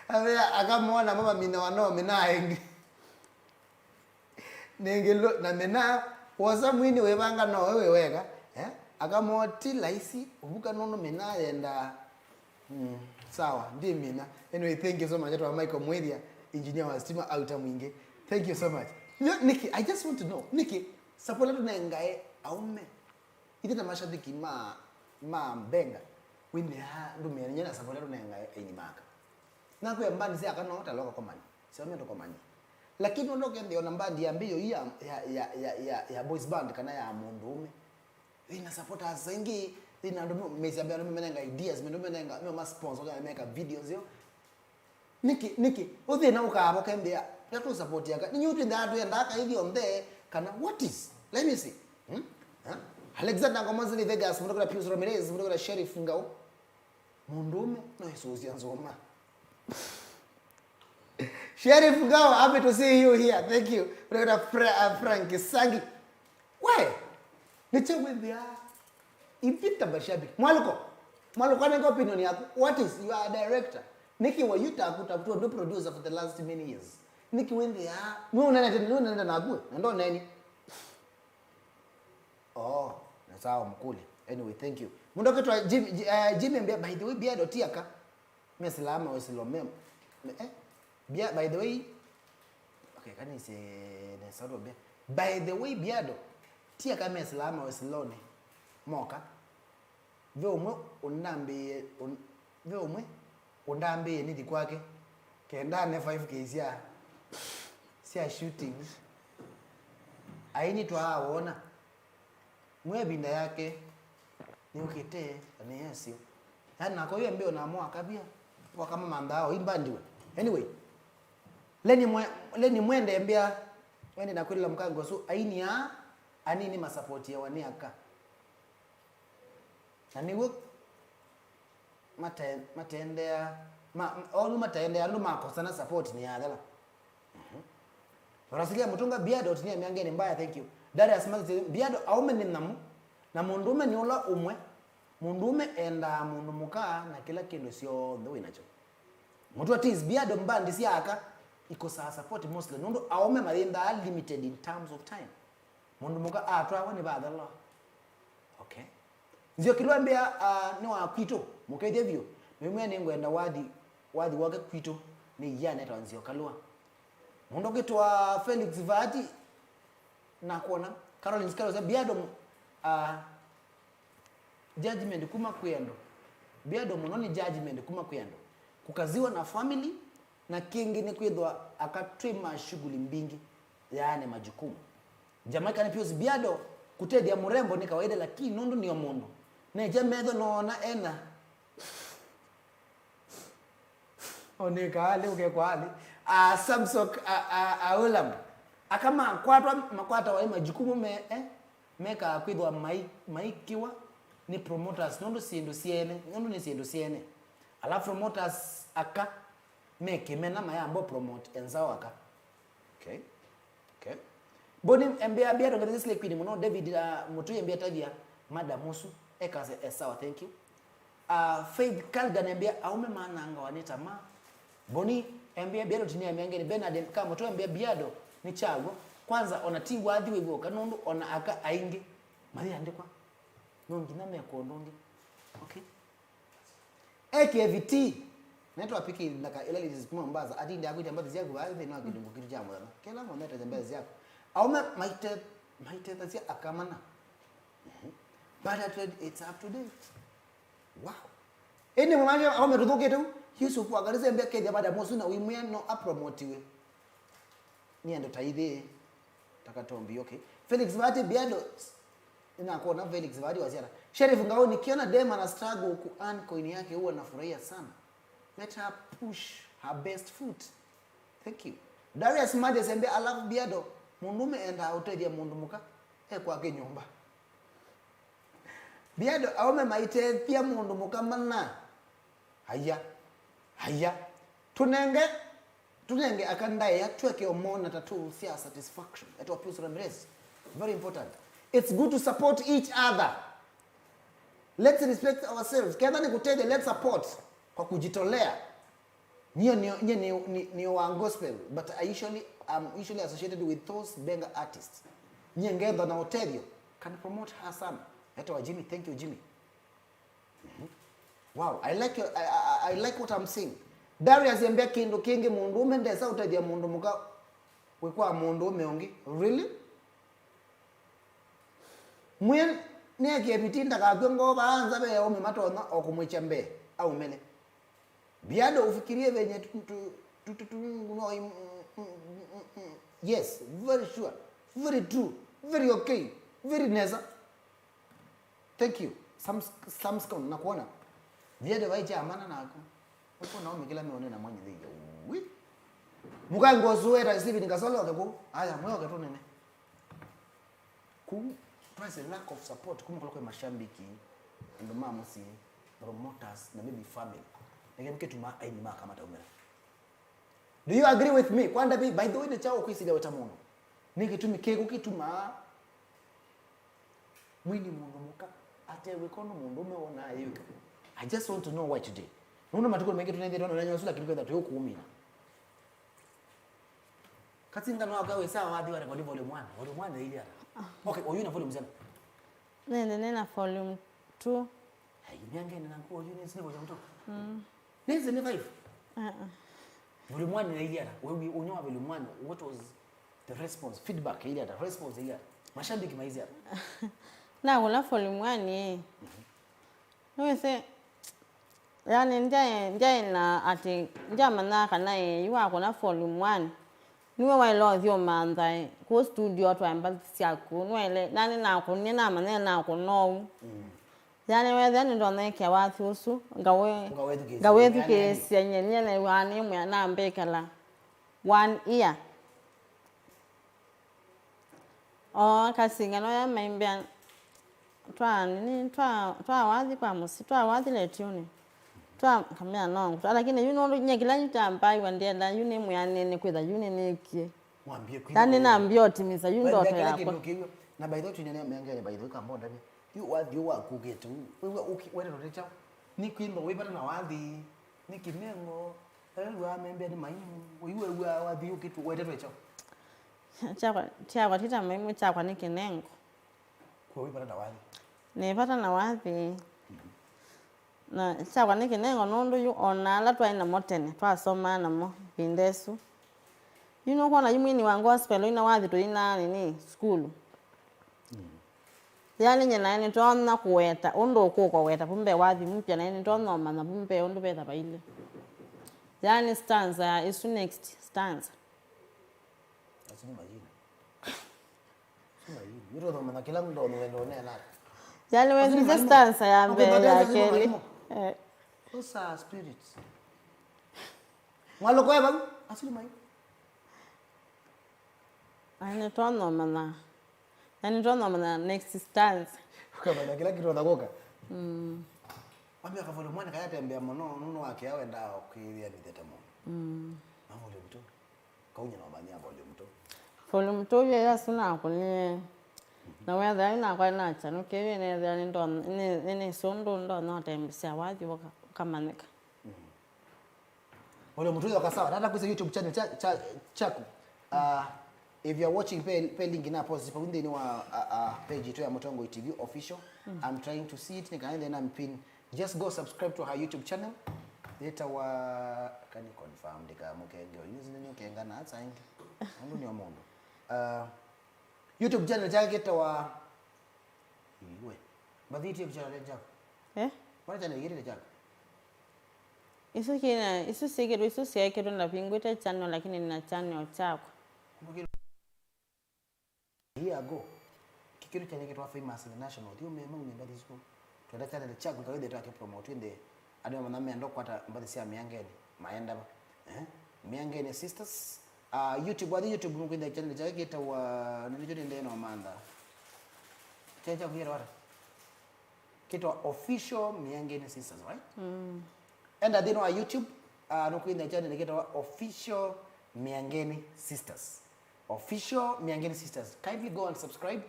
avea, akamona mama mina wanao mina aingĩ. Nĩngĩ lo-, na mina, wosa mwini wĩvanga no we wĩ weka, eh? Akamoti laisi, ũvuka nũndũ mina yendaa. Mm, sawa, ndimina. Anyway, thank you so much. Atwa Michael Mwithia, engineer wa stima, auta mwingĩ. Thank you so much. Yo, Nikki, I just want to know, Nikki, support ĩla tũnengae aume. Ithe na mashabiki ma, ma Mbenga. Wĩnea ndũmĩanĩnya na support ĩla tũnengae aini maka. Nakwĩa mbandi sya aka no taloka komani. Sio mendo komani. Lakini ũndũ ũkethĩa ona mbandi ya mbio hii ya, ya, ya, ya, ya, ya boys band kana ya mũndũũme. Thĩna supporters aingĩ, thĩna andũ me-, mesi ambia andũ menenga ideas, andũ menenga, me ma sponsor, kana meka videos yo. Nĩkĩ, nĩkĩ, ũthĩna ũkaava kembea, ya tu support yaka. Ninyi ũtwenda atu enda aka hivi on there, kana what is? Let me see. Hmm? Huh? Alexander Ngoma zili Vegas, mũndũ kũla Pius Ramirez, mũndũ kũla Sheriff Ngau. Mũndũũme no ĩsũsya nzũma. Sheriff Ngao, happy to see you here. Thank you. Brother Fra-, uh, Frank Sangi. We, nĩkyo wĩthĩa. Ivita mashabiki. Mwaluko. Mwaluko, anenge opinion yaku. What is? You are a director. Nĩkĩ wa yuta kutafuta ndo producer for the last many years? Nĩkĩ wĩthĩa? Nĩ ũnene tena, nĩ ũnene naku. Na ndo neni. Oh, na sawa mkuli. Anyway, thank you. Mũndũ ũkĩtwa Jim-, Ji-, eh, Jimmy mbia, by the way, Biado ti aka. Mesilama Wesilo mem-, me-, eh? Bia-, by the way, okay, kanise ne sato bia. By the way, Biado ti aka mesilama Wesilone. Moka. Ve ũmwe ũnambĩĩe, ũn-, ve ũmwe ũndambĩĩe nĩthi kwake, kenda ne five K sya, sya shooting. Aini twaa wona. Mwe ĩvinda yake nĩyũkĩte, na nĩyasyo. Yaani, nako yu embeo na mwaka pia, wakamamanthaa o imbandiwe. Anyway, leni mwe-, leni mwende mbia, wende na kwĩlĩla mũkango ũsu, aini aa anini masapotiawa nĩ aka. Na nĩw'o mate-, matendea, ma, onu matendea andũ makosana support nĩ yathela. Mhm. Rasilia Mutunga, Biado ũtinie mĩangenĩ mbaya, thank you. Darius Mathis, Biado, aũme nĩ nyamu, na mũndũũme nĩ ũla ũmwe. Mũndũũme endaa mũndũ mũka na kĩla kĩndũ syonthe wĩ nakyo. Mũtũa Tis, Biado, mbandi sya aka ikosaa support mostly nũndũ aũme mayĩndaa limited in terms of time. Mũndũ mũka atwawa nĩ vathela. Okay. Nzioki Lwa mbĩa, ah, nĩ wa kwitũ, mũkethye vyũ. Nĩmwĩa nĩngwenda wathi, wathi wake kwitũ nĩ iana etawa Nzioka Lwa. Mũndũ ũkĩtwa Felix Vaati, nakwona. Caroline Sikalo, Biado, ah, judgment kuma kwĩ andũ. Biado mũno nĩ judgment kuma kwĩ andũ. Kũkaziwa na family, na kĩngĩ nĩ kwĩthwa aka twĩ ma shughuli mbingĩ, yaani majukumu. Jamaican Pius, Biado, kũtethya mũrembo nĩ kawaida, lakini nũndũ nĩ o mũndũ. Nekya metho noona ena. Onĩkaa alĩ, ũkekwa alĩ. Ah, Samsok, ah, ah, ah, Olam. Aka makwatwa, makwatawa nĩ majukumu me, eh? Mekaa kwĩthwa mai-, maikiwa nĩ promoters, nũndũ syĩndũ syene, nũndũ nĩ syĩndũ syene. Ala promoters aka me kĩmena mayamba promote enzao aka. Okay. Okay. Boni embea Biado, ngethe slay queen mũno. David, uh, Mutui embea tavia madam ũsu. Ekase e sawa, thank you. Uh, Faith Kalgan embea aũme manangawa nĩ tamaa. Boni embea Biado tinia mĩangenĩ. Bernard Kamoto embea Biado nĩ kyaw'o. Kwanza ona ti wathi wĩw'oka nũndũ ona aka aingĩ mayĩandĩkwa. No nginya mekwa ũndũ ũngĩ. Okay. A K V T, netwa piki ndaka ila lilizi kuma Mombasa, ati ndi akwita mbathi syaku vaa thĩnĩ wa kĩlungu kitu kya mũthenya. Kĩla mũthenya tete mbathi syaku. Aũme maite-, maitethasya aka mana. Mhm. Barter trade, it's up to date. Wow. Ĩndĩ mwanake aũme tũthũkĩte u, Yusuf wa Garissa mbia kethia baada mosu na wimwĩa no apromotiwe. Nĩ andũ ta ithyĩ, ta Katombi, okay. Felix Vati Biado, nĩnakwona Felix Vati wa Siara. Sheriff Ngau, nikiona dem ana struggle ku earn coin yake huwa nafurahia sana. Let her push her best foot. Thank you. Darius Maje Sembe, I love Biado. Mũndũme endaa ũtethya mũndũ mũka e kwake nyũmba. Biado, aũme maitethya mũndũ mũka mana. Aya. Aya. Tũnenge, tũnenge aka ndaĩa tweke ũmona ta tools sya satisfaction. Etwa Pius Ramirez. Very important. It's good to support each other. Let's respect ourselves. Ketha nĩ kũtethya, let's support kwa kujitolea. Nyie nĩ, nyie nĩ, nĩ, nĩ wa gospel, but I usually, I'm usually associated with those benga artists. Nyie ngetha na ũtethyo, can promote her sana. Etwa Jimmy, thank you Jimmy. Mhm. Wow, I like your, I, I, I like what I'm seeing. Darius embea kĩndũ kĩngĩ, mũndũũme ndesa ũtethya mũndũ mũka wĩ kwa mũndũũme ũngĩ. Really? Mwĩe nĩekie vitii ndakakw'e ngoo vaa nza ve aũme matonya o kũmwĩkya mbee aumĩle. Biado ufikirie venye tu, tu, tu, tu, tu, no, mm, mm, mm, mm, mm. Yes, very sure, very true, very okay, very nesa. Thank you. Sams-, Samscon, nakuona. Viende vai cha amana naku. Uko naomi kila meone na mwenye thei. Ui. Muka ngozu eta Steven Kasolo oke ku. Aya, mwe oke tunene. Ku, twaise lack of support kuma kula kwa mashabiki, andũ ma mũsyĩ, promoters, na maybe family. Nĩkĩ kĩtuma aini makamata umĩra. Do you agree with me? Kwanda bi, by the way, nĩ kyaũ ũkwĩsĩlya wĩ ta mũndũ? Nĩ kĩtumi kĩkũ kĩtumaa mwini mũndũ mũka atewĩka ũndũ mũndũũme wonaa yĩwĩka? I just want to know why today. Nũndũ matukũ maingĩ tũnethĩtwe na ũneeny'a ũsu, lakini kwĩtha tũyũkũũmina. Kasinga no akawe sawa wathi wa record volume one. Volume one ĩilye ata? Okay, oyu na volume zana. Nende nena volume two. Ai, miange nena nguo oyu nesi ni volume two. Mm. Nesi ni five. Uh-uh. Volume one ĩilye ata? Wewe unyoa volume one, what was the response? Feedback ĩilye ata? Response ĩilye ata? Mashabiki maisye ata? Nakũna volume one ĩ. Mhm. Nĩwĩsĩ, yani, ndyaĩ, ndyaĩ na atĩ, ndyamanyaa kana ĩ, yu wakũna volume one, nĩwe waĩle ũthi ũmantha ĩ, kũu studio twaĩ mbathi syaku, nĩwaĩle, nani nakũnie, namanyie nakũna ũu. Mm. Yani, weethĩa nĩndonya ĩkĩa wathi ũsu, ngawĩ-, ngawĩthukĩĩsya, ngawĩthukĩĩsya nyie, nyie nĩw'aa nĩ mwĩa nambĩkala one year. O Kasinga noya maimbĩa twa nini, twa, twa wathi kwa mũsyĩ, twa wathi letiũnĩ. Twa kamea no ngũtwa, lakini yu nũndũ nye kĩla yu kyambaiwa ndĩenda, yu nĩ mwĩanĩe nĩ kwĩtha yu nĩnĩkie. Wambie kwĩthwa yani nambia ũtimisa yu ndoto yakwa. Na by the way, twinene mengene, by the way, kambondani. Yu wathi yu wakugĩte u. Wĩw'a ũki-, wetete kyaũ? Nĩ kwĩthwa wĩvata na wathi. Nĩ kĩnengo. Ew'a membea nĩ maimu. Ũiwew'a wathi ũkĩtu wetetwe kyaũ? Kyakwa, kyakwa ti ta maimu, kyakwa nĩ kĩnengo. Kwa wĩvata na wathi. Nĩ vata na wathi. Na kyakwa nĩ kĩnengo nũndũ yu ona ala twaĩ namo tene, twasomaa namo ĩvinda ĩsu. Yu nũkwona yu mwini wa gospel ũina wathi tũinaa nini sukulu. Yaani nyie naĩ nĩtonya kũweta ũndũ ũkũka ũweta vu mbee wathi mpya, naĩ nĩtonya ũmanya vu mbee ũndũ vetha vailye. Yaani stanza ya ĩsu next stanza. Asu nĩ majina. Asu nĩ majina. Yu tũthoma na kĩla mũndũ wendo ũneena. Yaani wethĩte stanza ya mbee ya kelĩ. Eh. Those are spirits. Mwaloko eva, asu nĩ mai. Ai nĩtonya ũmanya. Na nĩtonya ũmanya next stanza. Ũkamanya kĩla kĩtonya kũka. Mm. Wambia kavole mwana kayatembea mũno, nũndũ wake awendaa kwĩthĩa nĩthete mũno. Mm. Mavole mtu. Kaunya na ũmanyia volume two. Volume two vya yasu nakũnie. Na wethĩa yu nakwa nachanũkĩe yu nethĩa nĩndon-, nĩ, nĩ, nĩ sũndũ ndonya ũtembesya wathi ũka-, ũkamanyĩka. Volume two yoka sawa. Tata kwĩsĩ YouTube channel cha, cha, chaku. Uh, if you are watching, pe, pe link na post pau nthĩnĩ wa uh, uh, page yetu ya Mũtongoi T V official. I'm trying to see it. Nĩkaendee na mpin. Just go subscribe to her YouTube channel. Yĩtawa, kani confirm ndika mũkenge ũyu nĩ ũkenga na asa ingi. Nũndũ nĩ o mũndũ. Uh, YouTube channel chake kĩtawa iwe. Mbathi YouTube channel chako. Eh? Mbona channel kĩtĩte chako? Isu kina, isu sikĩtwe, isu siekĩtwe ndavingwĩte channel lakini nina channel chakwa. Year ago, kĩkĩtu kyaĩle kĩtwa Famous International, thiĩ ũmĩe mau nĩ mbathi isu. Twenda channel kyaku kawĩthĩe twake promote ĩndĩ andũ mamanya menda kũkwata mbathi sya Mĩangeni, maenda va? Eh? Mĩangeni Sisters. Uh, YouTube, wathi YouTube nũkwĩthĩa channel kyake kĩtawa, na nĩkyo nĩndee no mantha. Channel kyaku kĩtawa ata? Kĩtawa Official Mĩangeni Sisters, right? Mm. Enda nthĩnĩ wa YouTube, uh, nũkwĩthĩa channel kĩtawa Official Mĩangeni Sisters. Official Mĩangeni Sisters. Kindly go and subscribe.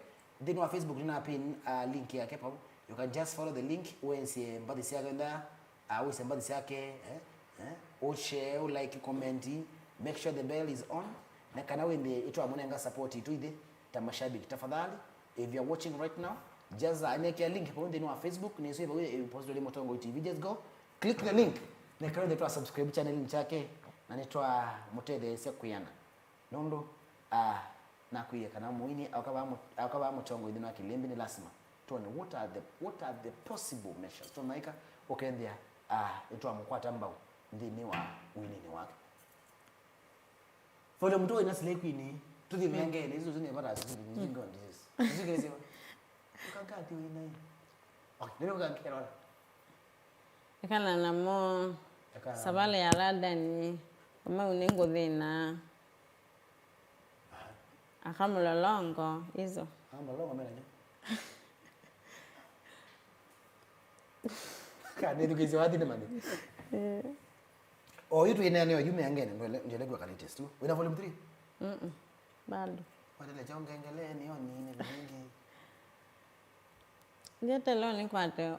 Nthĩnĩ wa Facebook nĩna pin uh, link yake pau. You can just follow the link, wĩsĩ mbathi syake ntha, uh, wĩsĩ mbathi syake, eh, eh, ũshare, ũlike, comment, make sure the bell is on. Na kana wĩthĩe ĩtwamũnenga support itũ ithyĩ ta mashabiki. Tafadhali, if you are watching right now, just uh, anekea link pau nthĩnĩ wa Facebook, nĩsũ ĩvau ĩpostoli Mũtongoi T V. Just go, click the link. Na kana wĩthĩe twa subscribe channel chake, na nĩtwamũtetheesya kwĩana. Nũndũ, ah, nakwĩie kana mũini aũka vaa mũ-, aũka vaa Mũtongoi nthĩnĩ wa kĩlĩmbĩ, nĩ lasima twone what are the, what are the possible measures tũnaĩka ũkethĩa, ah, nĩtwamũkwata mbau nthĩnĩ wa wĩninĩ wake. Volume two ina slay queen, tũthi Mĩangeni, isu nĩ vata sisi, you don't this. Sisi kesi. Ukangati wina. Okay, ndio ukangero. Ekana namo. Ekana namo. Savalĩ ya Ladani, amau nĩngũthĩna. Aha. Akamũlolongo, izo. Akamũlolongo mena nyo. Kana nĩthukĩĩsye wathi nĩ mani. Eh. O yu twĩneene o yu Mĩangeni, ndwele, ndwele kwĩka latest tu. Wĩna volume three? Mm-mm. Bado. Watele kyaũ ngengeleeni yo nini vingi. Ngetelwa nĩkwate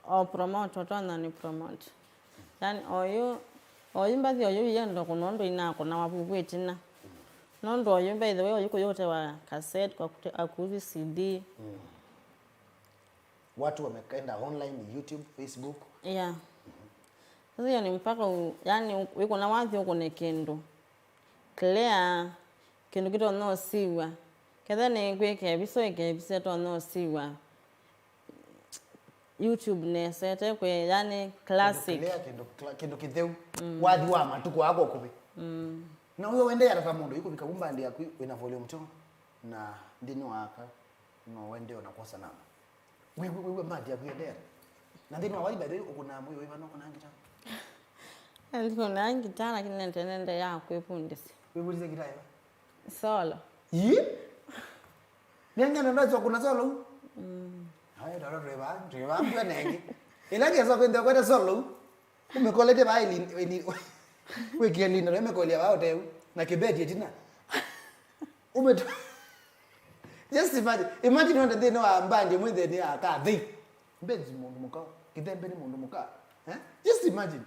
o promote, ũtonya nĩ promote. Yaani, oyu, oyu mbathi oyu yenda kũna ũndũ inakũnawa vuvu ĩtina. Nũndũ oyu, by the way, oyu kũyũtewa cassette, kwa kute-, akuzi C D. Mm. Watu wamekaenda online, YouTube, Facebook. Yeah. Sasa hiyo ni mpaka u-, yaani, wĩkũna wathi ũkũne kĩndũ clear, kĩndũ kĩtonya ũsiw'a. Ketha nĩ kwĩka ĩviso, ĩke ĩviso ĩtonya ũsiw'a. YouTube nesete kwĩ, yani classic. Kĩndũ clear, kĩndũ cla-, kĩndũ kĩtheu. Mm. Wathi wa matukũ aa kwa ũkuvĩ. Mm. Na ũyo wendeea ta mũndũ, yu kũvika vu mbandi yaku wĩna volume two, na nthĩnĩ wa aka, no wendee ona kwosa namba. Wĩ, wĩ, wĩ, wĩ mbandi yaku yendeea. Na nthĩnĩ wa wathi, by the way, ũkũnaa mũio wĩva, no ũkũnaa ngita? Ndikũnaa ngita, lakini nĩnendeea kwĩvundĩsya. Wĩvundĩsya ngita ĩva? Solo. Ii? Nĩngenda ndasya kũna solo u? Mm. Haya, ndona twĩ vaa, twĩ vaa, mbua nengi. Ĩla ngesa kwenda kwenda solo u. Ũmĩkolete vaa ili, ili, wĩkĩe linda, na ũmĩkolea vaa ũteu. Na kĩbeti ĩtina. Umetu. Just imagine. Imagine wende nthĩnĩ wa mbandi ĩmwe nthĩnĩ ya kathei. Benz mũndũ mũka, Kĩthembe nĩ mũndũ mũka. Eh? Just imagine.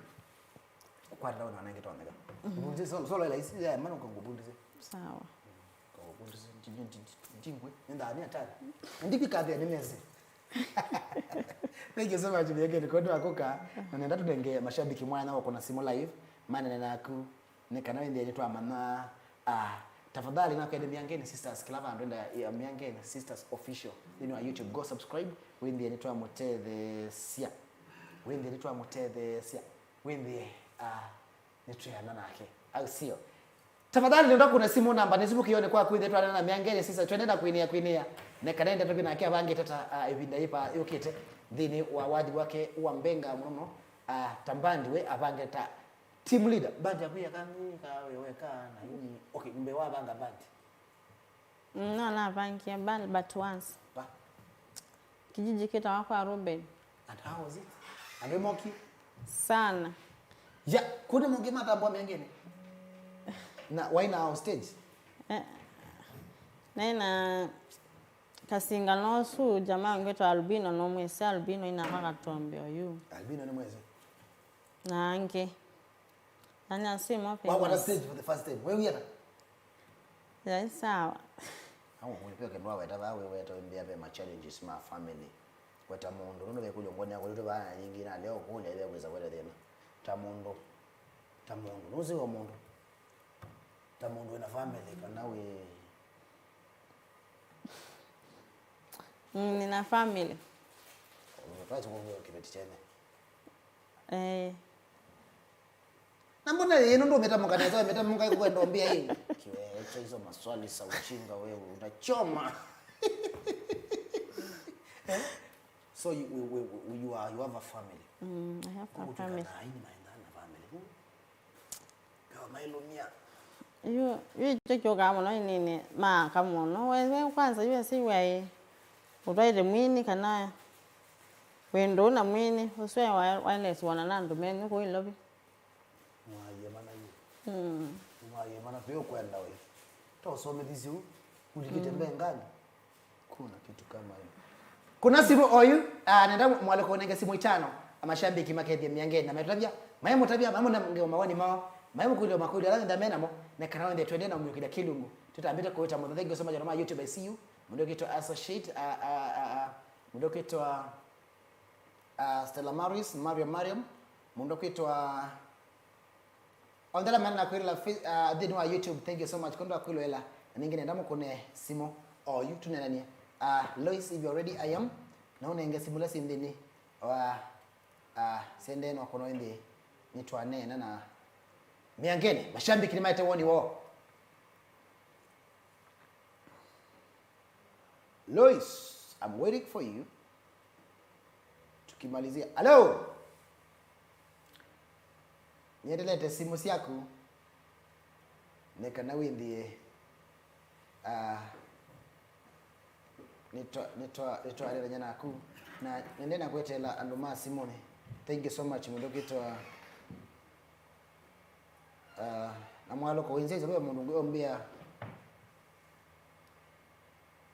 Kwatata wona nange twaneka. Ngubundise solo solo ila isi ya mana ukangubundise. Sawa. Kangubundise ntingwe. Nenda ni hatari. Ndiki kathei ni mezi. Thank you so much Miangeni kwenda kuka. Na nenda tunenge mashabiki mwana wako na simu live. Manene naku. Nĩ kana wĩnthĩe nĩtwamanya, ah, tafadhali nakwende Miangeni Sisters kĩla vandũ enda ya Miangeni Sisters Official nthĩnĩ wa YouTube. Go subscribe, wĩnthĩe nĩtwamũtetheesya. Wĩnthĩe nĩtwamũtetheesya. Wĩnthĩe, ah, nĩtwĩana nake. Au sio? Tafadhali nenda kuna simu namba nĩ simu kĩonĩ kwaku ĩthĩ twanena na Miangeni Sisters twende na kwinĩa kwinĩa. Nĩ kana ende tũthi nake avangĩte ta, ah, ĩvinda yĩpa yũkĩte nthĩnĩ wa wathi wake wa mbenga mũno mũno, ah, ta mbandi we avange ta Team leader, band yaku yeka nini ka we weka na nini? Okay, mbe wavanga band. Mm, no navangie band but once. Pa. Kijiji kĩtawa kwa Ruben. And how was it? And we moki? Sana. Ya, kuna moki matambwa mengine. Na why na stage? Eh, naina kasingano su jamaa ngwĩtwa Albino no mwĩsĩ Albino ina makatombeo yu. Albino nĩ mwĩsĩ. Na angĩ. Na nĩ asu ĩmwe Wa- What a famous. Stage for the first time. Wewia ta? Yaĩ sawa. Au mwĩpeke ndwa weta ba we weta mbia be ma challenges ma family. Weta mũndũ nũndũ vekulyo ngoni yako lito ba nyingi na leo kule ile kweza weta thina. Ta mũndũ. Ta mũndũ. Nuzi wa mũndũ. Ta mũndũ wĩna family kana we Mm, nina family. Unataka kuongea kibeti chene. Eh. Na mbona yeye ndo umetamuka na sasa umetamuka kwenda ombia hii. Kiwecha hizo maswali za ujinga wewe unachoma. Eh? So you, you, you, you are you have a family. Mm, I have a family. Kutukana haini maenda na family. Yu yu kyo kyũkaa mũno inini maaka mũno we we kwanza yu esi wai ũtwaĩte mwini kana wĩ ndũũ na mwini ũsu e wireless wona na andũ menyu kũu Ilovi. Mwaie mana yu. Mm. Mwaie mana pe ũkwenda we. Ta ũsomethisye u ulikite mbengani. Kuna kitu kama hiyo. Kuna simu oyu, ah, nenda mwalika unenge simu itano. Amashambiki makethie Miangeni na metavya, maye mutavya, maye munenge mawoni mao, maye mukulio makulio ala nda menamo, na kana wende twende na umyukira kilungu. Tutambite kuita muno. Thank you so much on my YouTube. I see you. Mundu kitwa associate, ah, ah, ah, ah, mundu kitwa, ah, Stella Maris, Mario Mariam, mundu kitwa Onthe ala mena kwĩlĩla fe- uh, nthĩnĩ wa YouTube, thank you so much kwondũ wa kwĩlũĩla. Na ningĩ nenda mũkũne simũ oyu tũneenanie. Uh, Lois, if you're ready, I am. Na ũnenge simũ ila syĩ nthĩnĩ wa uh, syendee no kũno nthĩ nĩtwaneena na Miangeni. Mashambiki nĩmaete woni woo. Lois, I'm waiting for you. Tukimalizia. Alo. Niendelete simu syaku. Nĩ kana wĩnthĩe. Ah, nĩtwa- nĩtwa- nĩtwaarĩthany'a naku. Na nĩnde na kweteela andũ ma simũnĩ. Thank you so much mũndũ ũkĩtwa ah, na mwalũko wĩnzĩte ve mũndũ ũngĩ ũmbĩa.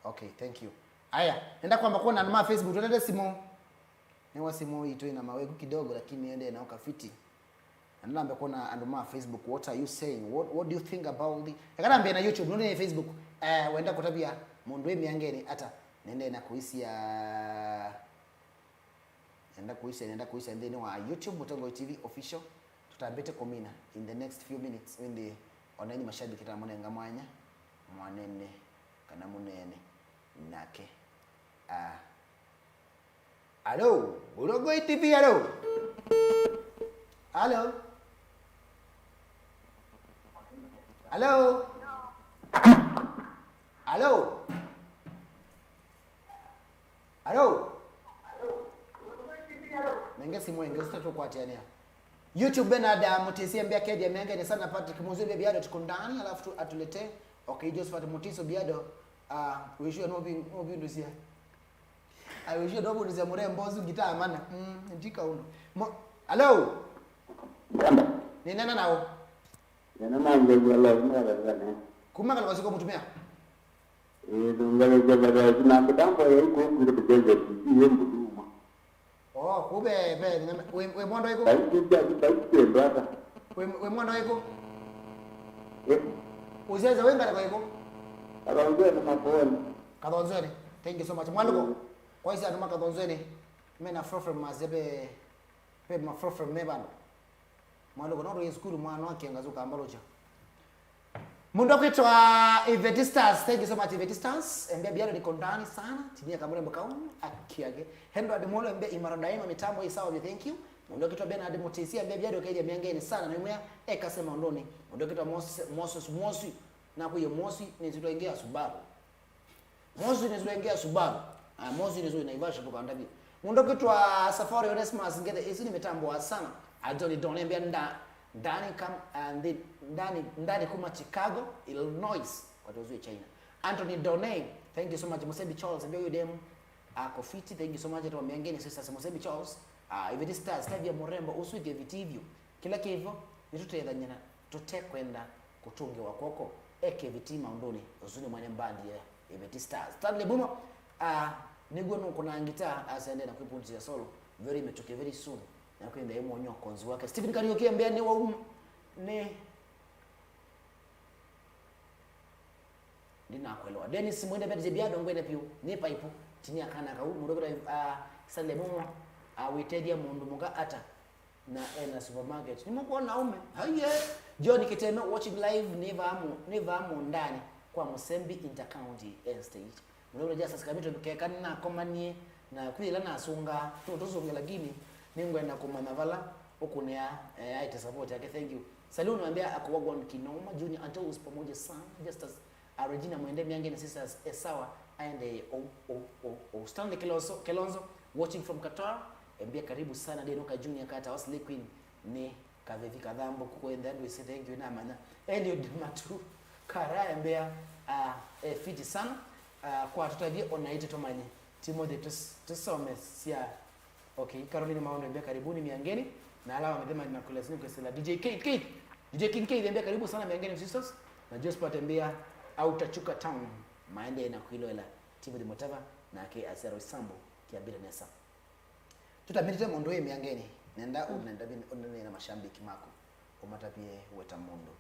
Okay, thank you. Aya, nenda kwamba kuona andũ ma Facebook, twendete simu. Nĩwa simu itũ ina maweku kidogo lakini ende na ukafiti. Na nambe kuona andũ ma Facebook, what are you saying? What, what do you think about the? Eka nambe na YouTube, nũndũ nĩ Facebook. Eh, wenda kũtavya mũndũ wĩ Miangeni ata? Nende na kuisia Nenda kuisia, nenda kuisia nthĩnĩ wa YouTube Mũtongoi T V Official. Tũtambĩte kũmina in the next few minutes wĩndĩ ona inyi mashabiki ta mũnenga mwanya mwanene kana mũneene nake. Ah. Alo, Mũtongoi T V, alo. Alo. Alo. Alo. Alo. Nenge simu ĩngĩ ũsita tũkwatĩanĩa. YouTube Bernard, ah, Mutisia Mbia Kedia Miangeni sana Patrick Muzuri Biado tuko ndani alafu tu- atuletee. Okay, Josephat Mutiso Biado, ah, wĩshiwa no vi- no vindũsia. Ah, wĩshiwa no vindũsia murembo ũsu ngitaa mana. Mm, ndika uno. Mo- Alo. Nĩnena nao. Nena na mbegu ala ume ala zane. Kuma kala wasiko mutumia. Ĩĩ, nũngalĩte mbathasi na mĩtambo ya ikuũ ngũtũkethya T V ĩ mũthuma. Oh, kũu ve, ve, wĩ, wĩ mwendo ĩkũ? Kaisi sya, kaisi syendwa ata? Wĩ, wĩ mwendo ĩkũ? Eh? Ũsyaĩsa wĩ ngalĩko ĩkũ? Kathonzweni Makooni. Kathonzweni. Thank you so much. Mwaliko, mm, kwa isi andũ ma Kathonzweni, mena frofre masya ve, ve mafrofre me vandũ. Mwaliko, no tũĩ sukulu mwana wa kĩangazi ũkambalũkya. Mũndũ akwĩtwa Iveti Stars. Thank you so much, Iveti Stars. Embea biado niko ndani sana. Tinia kamurembo kau akiage. Edward Molo embea imara daima, mitambo isawa vya, thank you. Mũndũ akwĩtwa Bernard Mutisi embea biado kaithia miangeni sana na imwea ekase maũndũnĩ. Mũndũ akwĩtwa Moses, Moses Mosi. Na kwa hiyo Mosi ni zitwa ingia Subaru. Mosi nĩsũlengea Subaru. Ah, Mosi nĩsũĩ Naivasha tũkandavye. Mũndũ kwĩtwa Safari Onesmus Ngethe, ĩsu nĩ mĩtambo wa sana. Ah, Johnny Don embea nda, ndani kam, ah, ndi, ndani, ndani kuma Chicago, Illinois. Kwa tuzwe China. Anthony Done, thank you so much. Musembi Charles, embea uyu dem, ah, Kofiti, thank you so much. Etwa Miangeni Sisters, Musembi Charles. Ah, Iveti Stars, tabia murembo, usu ike vitio. Kila kĩvo, nĩtũtethany'a na tũtekwenda kũtũngĩwa kw'oko. Eke Iveti maũndũnĩ, ũsu nĩ mwene mbandi ya Iveti Stars. Stanley Buma, ah, nĩw'o nũkũnaa ngitaa, asende na kwĩpundisya solo. Very mĩtũkĩ, very soon. Na kwĩthĩa ĩ mwony'o ũkonzi wake. Stephen Kariuki embea nĩ wau, nĩ Ndinakwelewa. Dennis Mwende Betty Jebiado ngwene piũ. Nĩ paipu. Tinia kana kau. Mũndũ kwĩtwa, ah, Stanley Buma, ah, wĩtethya mũndũ mũka ata? Na ena supermarket. Nĩmũkwona aume? Haiye! John Kiteme watching live, nĩ vaa mu-, nĩ vaa mũndani kwa Musembi Intercounty Estate. Mũndũ kwĩtwa Justus Kamito keka nĩnakomanie na kwĩ ĩla nasunga, tũ tũsunge lakini nĩngwenda kũmanya vala ũkũnĩa, eh, aĩte support yake. Thank you. Saloon wambia ako wagwan kinoma, Junior Antos pamoja sana, Justus, ah, Regina Mwende, Miangeni Sisters, Esawa, aende o, o, o, o. Stanley Kelonzo, Kelonzo, watching from Qatar, embia karibu sana, Denoka Junior Carter, Wesley Queen, ni Kavevi Kathambo, kukwenda ndwĩsĩ, thank you, namanya. Eliud Matu, Kara, embia, ah, eh, fiti sana, ah, kwa tutavye ona ite tumanye. Timothy, tus-, tusome sia Okay, Caroline Maondo embea karibuni Miangeni, na ala wa Mithema na Kules ni kwesela D J Keith, Keith, D J King Keith embea karibu sana Miangeni Sisters, na Josephat embea Outer Chuka Town, maende na kwiloela Timothy Mutava, nake Asiaro Isambo, kia bila nesa. Tutamitite mũndũ wĩ Miangeni, nenda, mm, unenda bin, unene na mashambiki maku, umatavie weta mũndũ.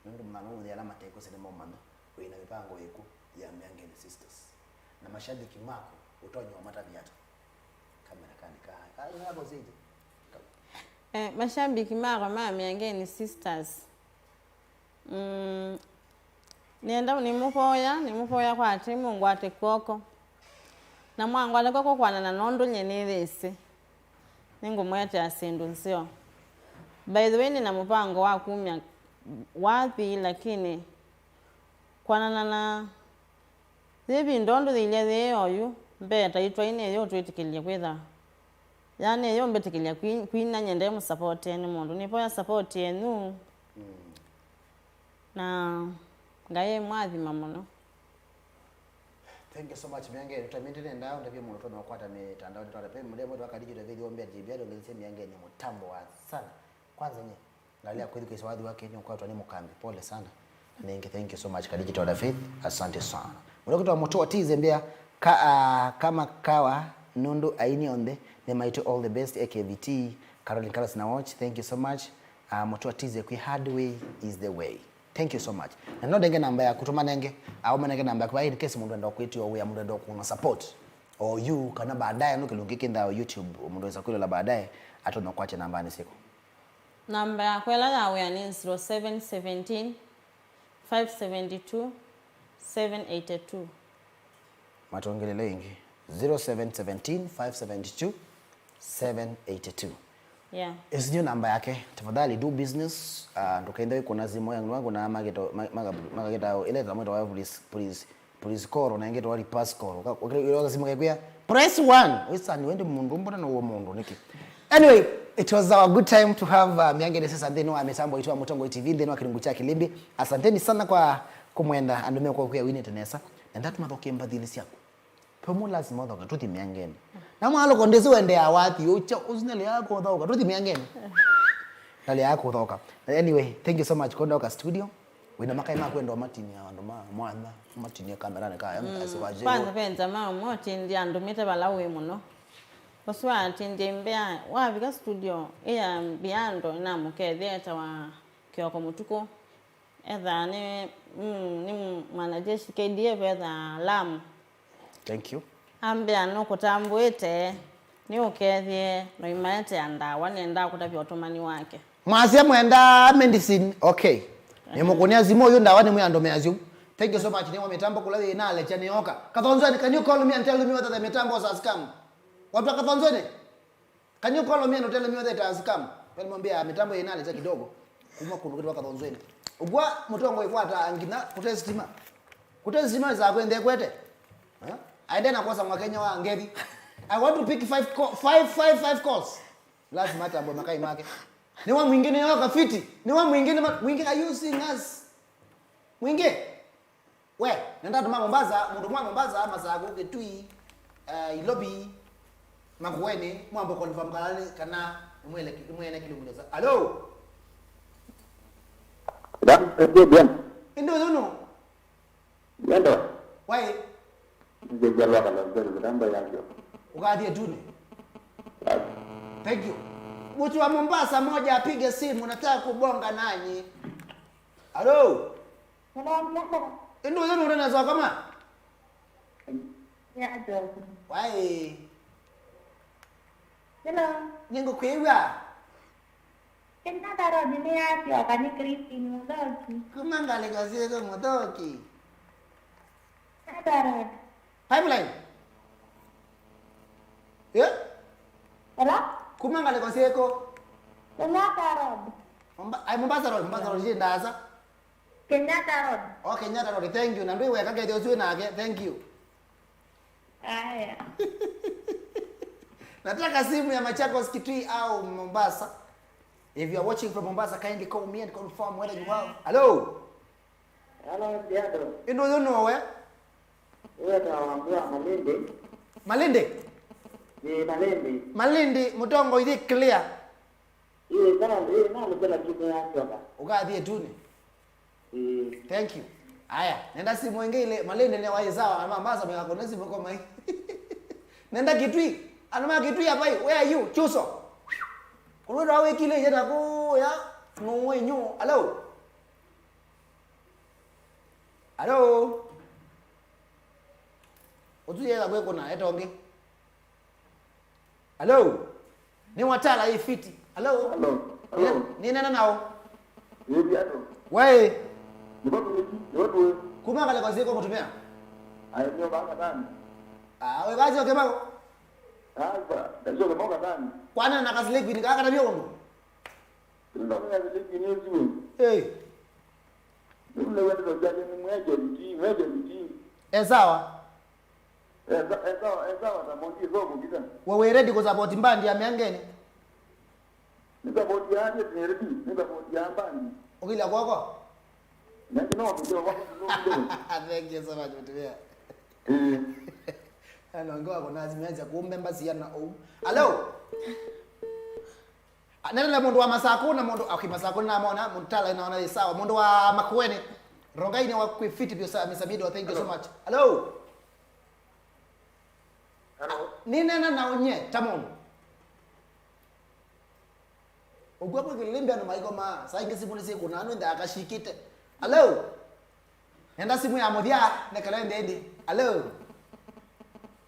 Nũndũ mũthano ũmũnthĩ ala matekwĩsĩ nĩmaũmanya wĩ na mĩvango ĩkũ ya Miangeni Sisters. Na mashabiki maku ũtonya ũmatavya ata? Kamera kanĩ ka, ka, ka, ka, ka, Eh, mashabiki makwa ma Miangeni Sisters. Mm, nĩenda nĩmũvoya, nĩmũvoya kwa atĩ mũngwate kw'oko. Na mwangwata kw'oko kwanana na ũndũ nyie nĩyĩsĩ, nĩngũmũetea syĩndũ nzeo. By the way, nĩ na mũvango wa kumya wathi, lakini kwanana na yĩvinda ũndũ yĩilye yĩĩ oyu, mbee ta itwai nĩyo ũtwĩtĩkĩlye kwĩtha. Yaani, nĩyo mbĩtĩkĩlya kwi-, kwina nyende mũsapoteni mũndũ. Nĩvoya support yenyu. Mm. Na Ngai mwathima mũno. Thank you so much, Miangeni. Tũtamĩte nenda ũndavye mũndũ twana ũkwata mĩtandaonĩ twana. Pe mũndũ mwetu wa Khadija ũtavĩthi wa mbea J B alongelesya Miangeni mũtambo wa sana. Kwanza nye, ngalea kwĩthukĩĩsya wathi wake nĩ ũkwatwa nĩ mũkambi. Pole sana. Na ningĩ, thank you so much, Khadija Tawada Faith. Asante sana. Mũndũ kwĩtwa Mũtũa Tize mbea, ka, ah, kama kawa, nũndũ aini onthe nĩ maitũ, all the best, A K V T, Caroline Carlos na watch. Thank you so much. Ah, Mũtũa Tize kwĩ hard way is the way. Thank you so much. Na no ndenge namba yaku, tũmanenge, au manenge namba yaku, in case mũndũ enda kwĩtio wĩa, mũndũ enda kũna support. Or you, kana baadaye, no kĩlungu kĩkĩnda YouTube, mũndũ weza kwĩlola baadaye, atona kwacha namba nĩ siku. Namba yakwa ĩla ya wĩa nĩ zero seven seventeen, five seventy two, seven eighty two. Matũngĩlĩle ĩngĩ, zero seven seventeen, five seventy two, seven eighty two. Yeah. Ĩsu nĩyo namba yake. Tafadhali do business. Ah, ndũkaende wĩkũna simũ ya ng'ũa, kuna magĩta, ma-, maga-, magagĩta ĩla ĩtamwĩtawa police, police, police call, na ĩngĩ ĩtawa reverse call. Ũka-, ũkĩlĩoka simũ ĩkakwĩa, "Press one." Wĩsani, wende mũndũ, mbona no mũndũ, nĩkĩ? Anyway, it was our good time to have, uh, Miangeni Sisters nthĩnĩ wa mĩtambo itũ ya Mũtongoi T V, nthĩnĩ wa kĩlungu kya Kĩlĩmbĩ. Asanteni sana kwa kũmwenda andũ mekwa kwĩa winĩte nesa. Na ndatũma thoke mbathinĩ syaku. Pamwe lazima ũthoka, tũthi Miangeni. Na mwaloko ndĩsĩ wendeea wathi, ũkya, ũsu nalea kũthoka, tũthi Miangeni. Nalea kũthoka. Anyway, thank you so much, kondoka studio. Wĩna makai ma kwenda ũmatinia andũ ma mwanya, ũmatinie kameranĩ ka M S kwa Jehova. Kwanza ve nzama ũmwe ũtindie andũmĩte vala ũĩ mũno. Ũsu atindie imbea, wavika studio, ĩya mbiando namũkethya etawa Kioko Mũtukũ. Ethaa nĩ, mm, nĩ mwanajeshi K D F, ethaa Lamu. Thank you. Ambĩa nũkũtambũĩte, nĩũkethĩe noimaetea ndawa, nĩendaa kũtavya ũtũmani wake. Mwasya mwendaa medicine, okay. Nĩmũkũnĩa simũ ũyũ ndawa nĩmwĩandũmĩa syũ. Thank you so much, nĩwa mĩtambo kũla yĩnalekya nĩyoka. Kathonzweni, can you call me and tell me whether the mĩtambo has come? Watu wa Kathonzweni? Can you call me and tell me whether it has come? Well, mwambie, ah, mitambo ĩnaleta kidogo. Kuma kũndũ kwĩtwa Kathonzweni. Ũgwa mũtongo ĩkwata nginya kũte sitima. Kũte sitima za kwende kwete. Eh? Aende na kosa mwa Kenya wa ngethi. I want to pick five, call, five, five, five calls. Lazima atambwe makai make. Nĩ wa mwingine yoka fiti. Nĩ wa mwingine ma-, mwingine, are you seeing us? Mwingine. We, nenda tuma Mombasa, mũndũ mwa Mombasa, Masakũ, Kitui, uh, Ilobi, Makueni, mwambo confirm kana, kana mwene, mwene kilomita za. Hello? Ndio, ndio, bien. Ndio, ndio, no. Ndio. Why? Ndio, ndio, ndio, ndio, ndio, ndio. Ukathie tuni. Thank you. Mtu wa Mombasa moja apige simu, nataka kubonga nanyi. Hello? Ĩndĩ ũyũ nũndĩ nesa kama? Yajoka. Waĩ. Hello. Nĩngũkwĩw'a. Kenyatta Road nĩ yasyoka nĩ Christine Mũthoki. Kuma ngalĩko syĩtũ Mũthoki. Kenyatta Road. Pipeline? Eh? Hello? Kuma ngalĩko syĩkũ? Kenyatta Road. Momba-, ai, Mombasa Road, Mombasa Road, ĩndĩ ndaasa. Kenyatta Road. Oh, Kenyatta Road. Thank you. Na ndwĩ weka, kethĩa ũsu wĩ nake. Thank you. Aya. Nataka simu ya Machakos, Kitui au Mombasa. If you are watching from Mombasa, kindly call me and confirm whether you are. Hello? Hello, Seattle. Ĩndĩ ũyũ nũwe? Wĩtawa Wambua Malindi. Malindi? Ĩĩ, Malindi. Malindi, mũtongo ithi clear. Ĩĩ, kana, ĩĩ, nalũkĩla kimu ya kyoka. Ũkathi ĩtunĩ. Ĩĩ. Thank you. Aya, nenda simu ĩngĩ ile, Malindi nĩ waĩ sawa, ama Mombasa mwĩkakũne simu komai. Nenda Kitui. Andũ ma Kitui apai, where are you? Chuso. Kũrwĩtwa wĩkile yeta kũya, no wenyu. Hello? Hello? Ũtuyetha kwĩkũna, eta ũngĩ. Hello? Nĩ watala ĩ fiti. Hello? Hello? Hello? Nĩ, nĩ nena nao. Nĩ Seattle. Waĩ? Nĩ vatu, nĩ vatu. Kuma ngalĩko syĩkũ mũtumĩa? Ai, nĩ baka tani. Ah, we kazi oke bao. Ai, ba, ndio kama katani. Kwana na kasileki ni kaka na biondo. Ndio kama kasileki ni siwe. Eh. Ndio wende kwa jani ni mweje mti, mweje mti. Eh, sawa. Esa, esa, esa, watamondi zoko kita. Wewe ready ku support mbandi ya Miangeni? Ni support ya, ni ready, ni support ya mbandi. Ũkĩlya kwoko? Na kino kwa kwa. Thank you so much, Mutumia. Eh. Ano ngiwa kuna zimeanza kumbe mbasi yana ou. Hello? Ah, nene mũndũ wa Masakũ na mũndũ, okay, Masakũ namona, mũndũ tala naona ĩ sawa. Mũndũ wa Makueni. Rongai nĩ wa kwĩ fiti bio sa, Mister Mido, thank you so much. Hello? Hello? Ah, nĩ nena na ũnye, ta mũndũ. Ũkw'a kwĩ kĩlĩmbĩ andũ maikomaa, saa ingĩ simũ nĩsyĩkũnaa, andũ nthaka shikĩte. Hello? Nenda simũ ya mũthya, nekele ndĩndĩ. Hello?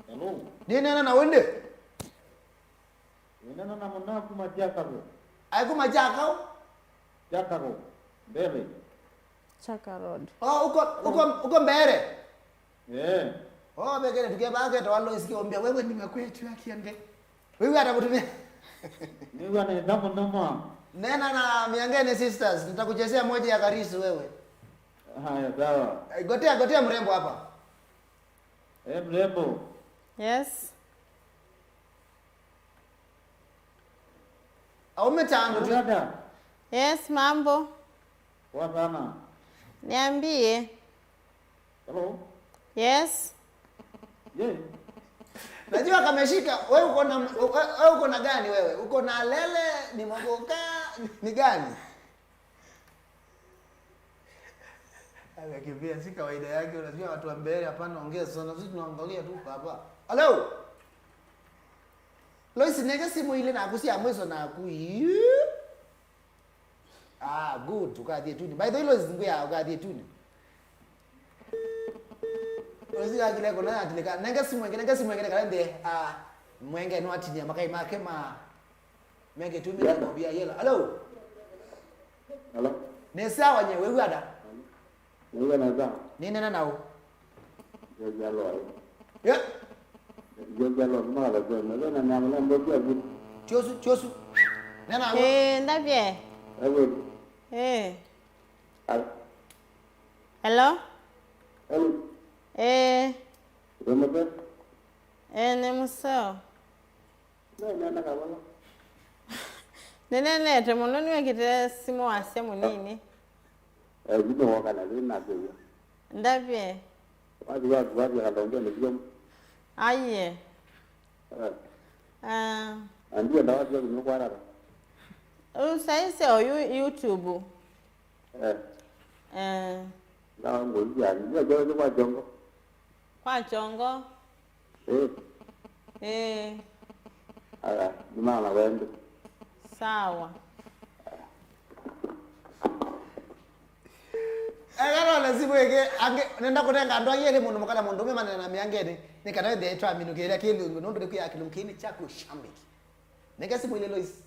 Hello? Nĩ nena na ũndĩ? Nena na mũna kuma Jakaro. Ai kuma Jakao? Jakaro. Mbele. Chaka Road. Oh, uko, uko, uko mbele? Eh. Oh, bekele tukeba ake to alo isikia ombia wewe nimekuetu akiange. Wewe atakutumia. Niwa na ndamu noma. Nena na Miangeni sisters, nitakuchezea moja ya Karisi wewe. Haya, sawa. Eh, gotea, gotea mrembo hapa. Eh, mrembo. Yes. Aume changu tu. Dada. Yes, mambo. Poa sana. Niambie. Hello. Yes. Ye. Najua kameshika, wewe uko na, wewe, wewe uko na gani wewe? Uko na lele, ni mogoka, ni gani? Akimbia, si kawaida yake, unajua watu wa mbele hapana ongea sana, sisi tunaangalia tu hapa. Hello? Lois, nenge simu ile naku cia mwiso naku. Ii. Ah, good, ukathie tuni. By the way, Lois, ngwia ukathie tuni. Lois akile kuna atilika. Nenge simu enge, nenge simu enge, nenge kale nde. Ah, mwenge no atinia makai make ma. Menge tumi na bobia yela. Hello? Hello? Nĩ sawa nye, wĩw'a ata? Nĩw'ana sawa. Nĩ nena nao. Njoja loa. Yeah. Njoja loa, mara kwa na na na na mboja bu. Tiosu, tiosu. Nena nao. Eh, ndavye. Hello. Eh. Al. Hello? Hello? Eh. Remember? Eh, nĩ mũseo. Nĩnenete mũno, nĩwĩkĩte simũ wasya mũnini. Eh, simũ woka na thĩna kwĩw'a. Ndavye. Wathi, wathi, wathi, kalongeni vyũ. Aiye. Eh. Ah. Andienda wathi, wathi, nĩkwarara. Ũsaisye oyu YouTube. Eh. Eh. Na ngũthi yani, ndio kwa kwa jongo. Kwa jongo. Eh. Eh. Aya, nĩmana wende. Sawa. Eka no lazima ĩngĩ, angĩ, nenda kũnenga andũ angĩ elĩ mũndũ mũka na mũndũme manena na mĩangeni, nĩ kana ĩthĩa ĩtwaminũkĩĩla kĩlungu, nũndũ nĩ kwĩa kĩlungu kĩĩ nĩ kya kũshambiki. Nenge simu ile, Lois.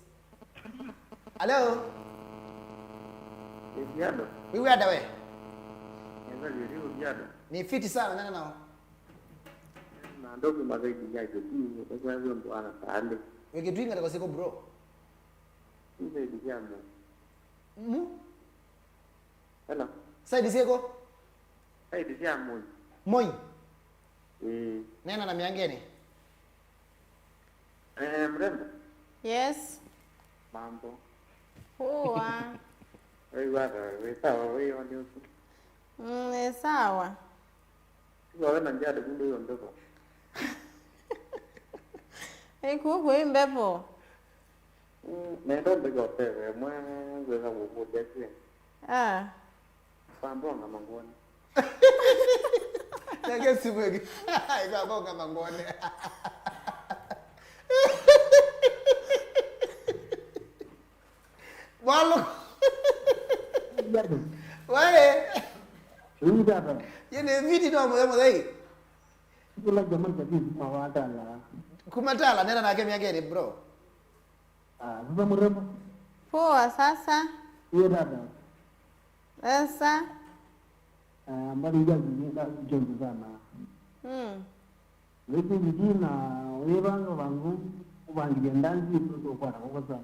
Hello? Eviado. Wĩw'a ata we? Neza yuri Eviado. Nĩ fiti sana, nena nao. Na ndoki mazaidi ya Kĩtui, kwa hiyo ndo ana saande. Wĩ Kĩtui ngalĩko siko, bro? Zaidi ya mo. Mu? Hello. Side siko? Side ya Moi. Moi? Eh. Nena na mĩangeni. Eh, mrembo. Yes. Mambo. Poa. Wĩw'a ata, wĩ sawa, wĩ on YouTube? Mm, nĩ sawa. Tiwa we na njade kundu hiyo ndoto. Ikuku imbepo. Mm, nenda mbika ũteve, mwe ngwĩka kũkũlya kĩ. Ah. Kwambonga mangoni. Nenge simu ĩngĩ. Kwambonga mangoni. Bwalo. Yado. Wae. Ii tata. Yene viti no mwe mwe. Kula jamaa jamaa kuma watala. Kuma tala, nena nake mĩangeni, bro. Ah, sasa mrembo. Poa sasa. Yeye dada. Sasa. Ah, mbali ya kujenga kujenga sana. Mm. Lakini jina wewe vangu vangu uvangilia ndanzi kwa kwa kwa sana.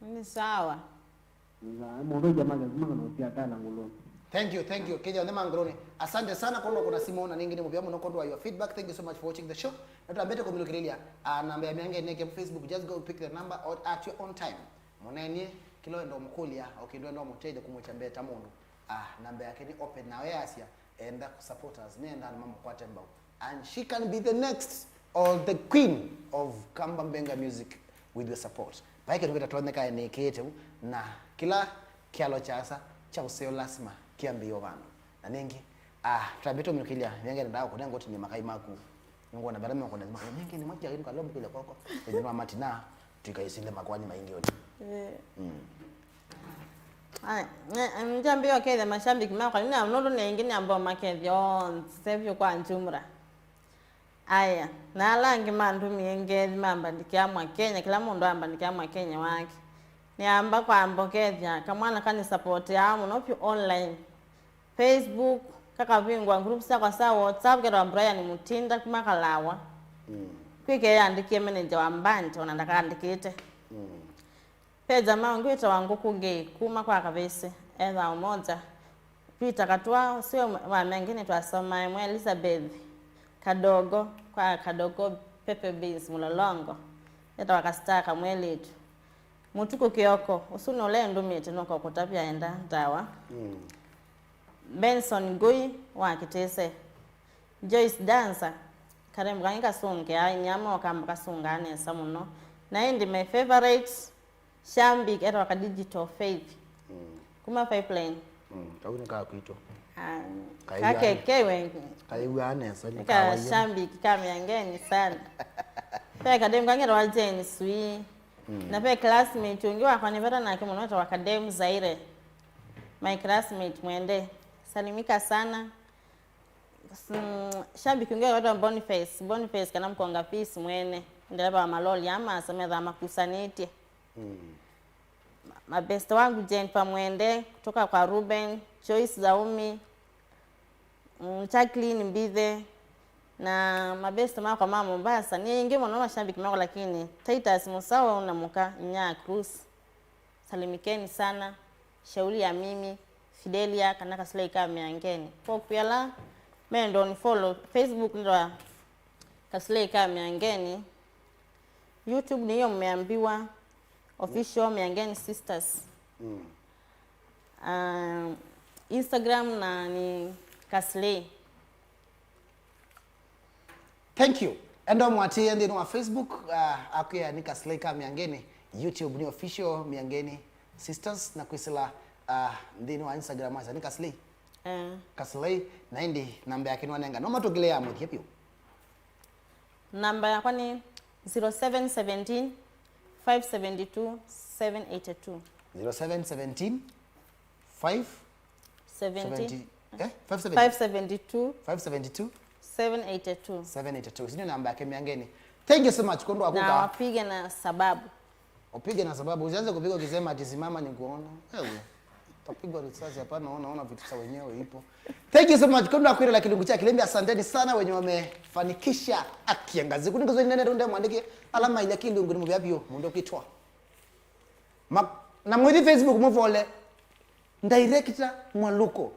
Ni sawa. Na mũndũ ũja maga kuma kana ũsiatala ngũlũnĩ. Thank you, thank you. Kĩja nĩ mangũlũnĩ. Asante sana kwa kuna simu na ningĩ nĩ mũvea mũno kwondũ wa your feedback. Thank you so much for watching the show. Na twambĩte kũminũkĩlĩlya, ah, namba ya mĩangeni yake Facebook. Just go pick the number or at your own time. Mũnenie kĩla wenda ũmũkũlya, o kĩndũ wenda ũmũtethya kũmũkya mbee ta mũndũ. Ah, namba yake nĩ open, nawe yasya enda kũ support us, nĩenda andũ mamũkwate mbau. And she can be the next or the queen of Kamba Mbenga music with your support. Vai kĩndũ kĩtatonyeka nĩkĩĩte u, na kĩla kyalo kyasa kya ũseo lasima kĩambĩĩo vandũ. Na nĩngĩ, ah, twambĩte ũminũkĩlya, nĩngĩ nendaa kũnenga ũtinie makai maku. Nĩngwona vala mekonesa makai maingĩ nĩ makia kĩndũ kala ũmũkĩlya kwoko. Ĩthĩ nwa matina, tũikaisile makoani maingĩ ũti. Eh. Mm. Ai, ne, njambia ũkethya mashabiki makwa, nĩ na nũndũ nĩ aingĩ nĩ ambao makethya onthe vyũ kwa njumra. Aya, na ala angĩ mandũmie ngethi mambandĩkĩa mwa Kenya, kĩla mũndũ ambandĩkĩa mwa Kenya wake. Nĩamba kwamba ũkethya kamwana kanĩ support yao mũno vyũ online. Facebook, kakavingwa group syakwa sya WhatsApp, ketawa Brian Mutinda kuma Kalawa. Mm. Kwĩ keyandĩkie manager wa band, ona ndakaandĩkĩte. Mm. Ve jamaa ũngĩ wĩtawa Ngũkũ Ngei kuma kwa Kavĩsĩ, ethaa Umoja. Peter Katwa, ũsu wa mengĩ nĩtwasomae mwe Elizabeth Kadogo, kwa Kadogo Pepe Beans Mũlolongo, etawa Kastar Kamwelĩtu. Mũtukũ Kĩoko, ũsu nĩ ũla ĩndũmĩte nũka ũkũtavya enda ndawa. Mm. Benson Ngui wa Kĩtĩse. Joyce Dancer, karembo kangĩ kasũngĩaa, inyama ũkamba kasũngaa nesa mũno. Na ĩndĩ my favorite, Shambik, etawa ka Digital Faith. Mm. Kuma Pipeline. Mm, kau nĩ ka kwitũ. Ah, kakekewe. Kaĩw'aa nesa, nĩ kawaia. Kashambiki ka Mĩangeni sana. Ve kademu kangĩ ketawa Jane Sui. Mm. Na ve classmate ũngĩ wakwa nĩvata nake mũno wetawa Kademu Zaire. My classmate mwende. Salimika sana. Mm, shabiki ũngĩ wetawa Boniface. Boniface kana Mkonga Peace mwene. Ndereva wa maloli ama asemethama kusanĩtye. Mm. Ma-, mabeste wangu Jennifer Mwende kutoka kwa Ruben, Joyce Zaumi, mm, Jacqueline Mbithe, na mabeste makwa ma Mombasa. Nĩ aingĩ mũno mashabiki makwa, lakini Titus Musau na mũka inya Cruz. Salimikeni sana. Shauri ya mimi, Fidelia, kana Kasilei ka Mĩangeni. Kwa kwĩala, mendo ni follow Facebook nĩtawa Kasilei ka Mĩangeni. YouTube nĩyo Mĩambiwa Official Mĩangeni Sisters. Mm. Um, Instagram na ni Kasilei. Thank you. Enda ũmũatĩĩe nthĩnĩ wa Facebook, uh, akwĩa nĩ Kasilei ka Mĩangeni, YouTube nĩ Official Mĩangeni Sisters, na kwĩsĩla, uh, nthĩnĩ wa Instagram asa nĩ Kasilei. Eh. Kasilei, na ĩndĩ namba yake nĩwanenga. No matũngĩle ya mũthya vyũ. Namba yakwa nĩ zero seven seventeen, five seventy two, seven eighty two. Zero seven seventeen, five seventy, eh? Five seventy? Five seventy two. Five seventy two? Seven eighty two. Seven eighty two. Isu nĩ namba yake Mĩangeni. Thank you so much, kwondũ wa na kũka. Wapige na sababu. Upige na sababu, usianze kupiga ukisema ati simama nikuone. Wewe, utapigwa risasi hapa, naona, ona vitu za wenyewe ipo. Thank you so much. Kwondũ wa kwĩloela kĩlungu kya Kĩlĩmbĩ, asanteni sana wenye wamefanikisha akiangazi. Kuni kuzoni nene runde mwandĩke alama ile kĩlungu nĩ mũvea vyũ, mũndũ ũkwĩtwa. Ma-, na mwĩthi Facebook mũvole, Director Mwaluko,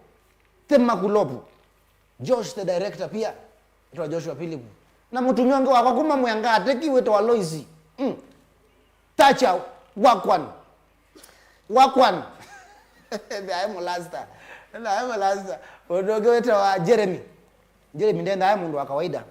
The Makulopu. Josh the director pia, ĩtawa Joshua Philip. Na mũtumĩa ũngĩ wakwa kuma Mwĩangatĩki wĩtawa Loisi. Mm. Tacha, wakwan. Wakwan. Ndae mũlasta. Ndae mũlasta. Mũndũ ũngĩ wĩtawa Jeremy. Jeremy ndendae mũndũ wa kawaida.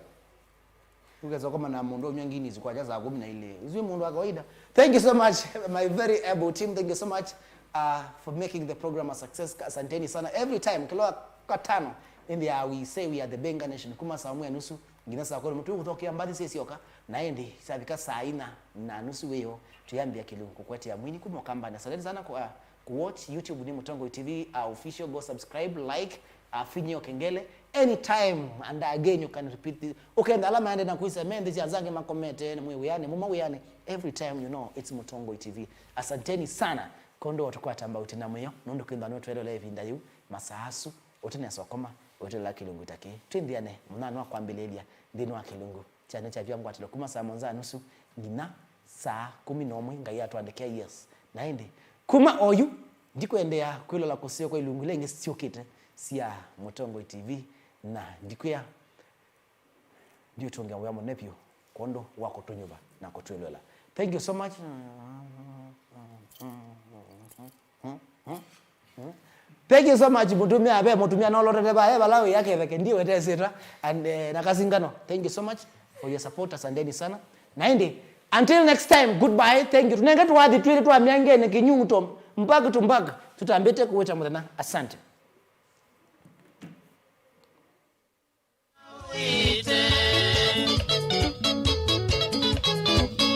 Ukesa kama na mũndũ ũmya ngini isu kwacha saa kumi na ilĩ. Isu mũndũ wa kawaida. Thank you so much, my very able team. Thank you so much, uh, for making the program a success. Asanteni sana. Every time, kila katano, in the hour we say we are the Benga Nation. Kuma saa mwe nusu, nginya saa kumi, mũtu kũthokea mbathi sisyoka, na ĩndĩ, savika saa ina na nusu wĩyo, tuyambia kĩlungu kũkwetĩa mwini kuma Kambani. Asanteni sana kwa, uh, Ku watch YouTube ni Mũtongoi T V, uh, official. Go subscribe, like, uh, finyia kengele. Anytime and again you can repeat this. Ukenda ala maende na kwisa me nthi sya nzange makomete, ni mwi wiani, muma wiani. Every time you know it's Mũtongoi T V. Asanteni sana. Kondo watukwata mbauti na mwiyo nundu kwinda no twelole vinda yu masaa asu. Utinesa koma, utela kilungu taki. Twinthiane munano wa kwambililya nthini wa kilungu. Kyana kya vya ngwatilo kuma saa mũonza na nusu nginya saa kumi na ũmwe, Ngai atwandĩkĩa, yes. Na ĩndĩ, kuma oyu, ndikwendeea kwĩlola kũseo kwa ilungu ila ingĩ syũkĩte sya Mũtongoi T V, na ndikwĩa ndiũtũngĩa wĩa mũnene vyũ kwondũ wa kũtũnyuva na kũtwĩlwela. Thank you so much. Thank you so much, mũtumĩa. Ve mũtumĩa nolotete va, e vala wĩ aketheke, ndiwetesĩtwa, and, eh, na kasingano. Thank you so much for your support, asanteni sana. Na ĩndĩ, until next time, goodbye, thank you. Tũnenge tũwathi twĩlĩ twa Mĩangeni, kĩnyuto, mbak to mbak, tũtambĩte kũwĩta mũthenya. Asante. Ũite.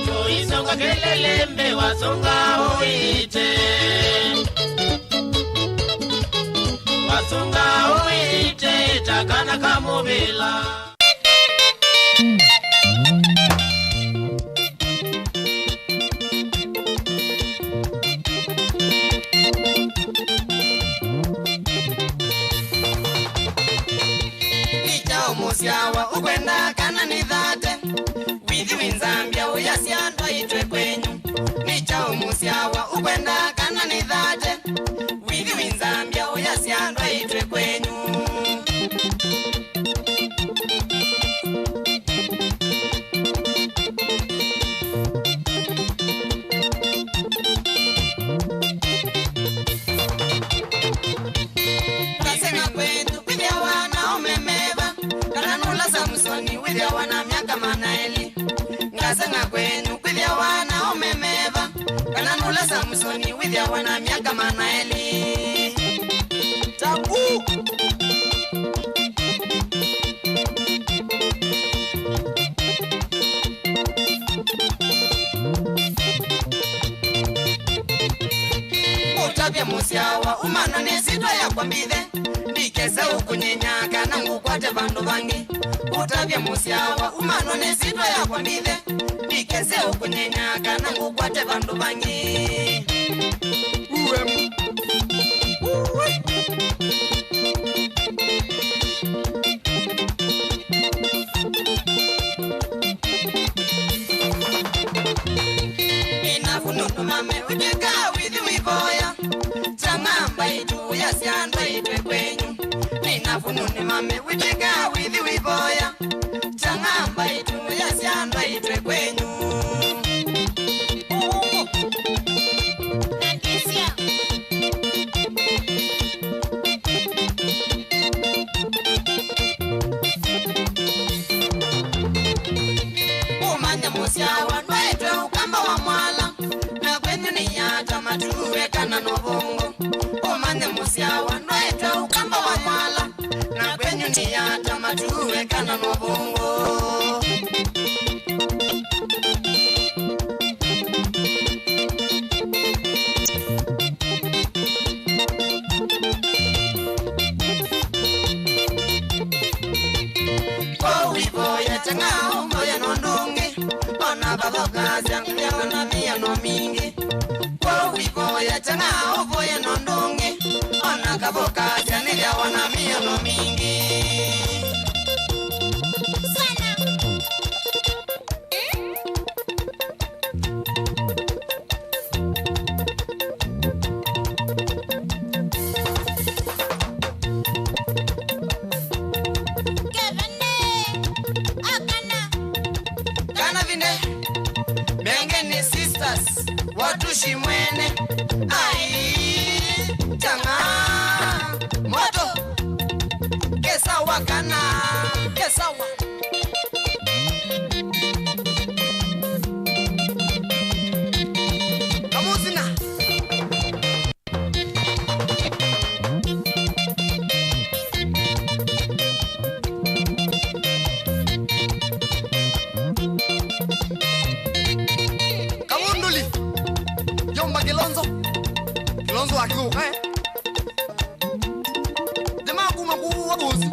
Tũisonga kelele mbe wasonga ũite. Wasonga ũite, takana kamũvĩla. Nĩ kyaũ mũsyawa ũkwenda kana nĩthate? Withi wĩ Nzambia ũyasya ndwaitwe kwenyu. Nĩ kyaũ mũsyawa ũkwenda kana nĩthate? Withi wĩ Nzambia ũyasya ndwaitwe kwenyu. Ngaseng'a kwenyu kwĩthĩawa na aũme meva, kana nũla Samusoni wĩthĩawa na myaka mana elĩ. Ngaseng'a kwenyu kwĩthĩawa na aũme meva, kana nũla Samusoni wĩthĩawa na myaka mana elĩ. Tabu! Vya mũsyawa, umanwa nĩ syĩtwa yakwa mbithe, ndikese ũkũnyinya kana ngũkwate vandũ vangĩ. Ũtavya mũsyawa, umanwa nĩ syĩtwa yakwa mbithe, ndikese ũkũnyinya kana ngũkwate vandũ vangĩ. Uwe mu-, uwe. Nĩnavu nũndũ mame ũtw'ĩka wĩthi wĩvoya, kyang'amba ĩtu yasya andũ aitwe kwenyu. Nĩnavu nũndũ mame ũtw'ĩka wĩthi wĩvoya, kyang'amba ĩtu yasya andũ aitwe kwenyu. Ũmanye mũsyawa ndwaĩtwe ũkamba wa mwala, na kwenyu nĩ ata matuwe kana novongo. Ũmanye mũsyawa ndwaĩtwe ũkamba wa mwala, na kwenyu nĩ ata matuwe kana novongo. Kwoou ivoya kyang'a ũvoya nũndũ ũngĩ, ona vavokasya nĩvyawa na mĩano mingĩ. Kwoou ivoya kyang'a ũvoya nũndũ ũngĩ, ona kavokasya nĩvyawa na mĩano mingĩ. Sana. Kevene, akana. Kana vine, mengeni sisters, watushi mwene. Ai, chama, moto, kesawa kana, kesawa. Kamuzina. Kamunduli. Yomba Kilonzo. Kilonzo wa Kiuka, eh? Jamaa kuma kuwa bosi.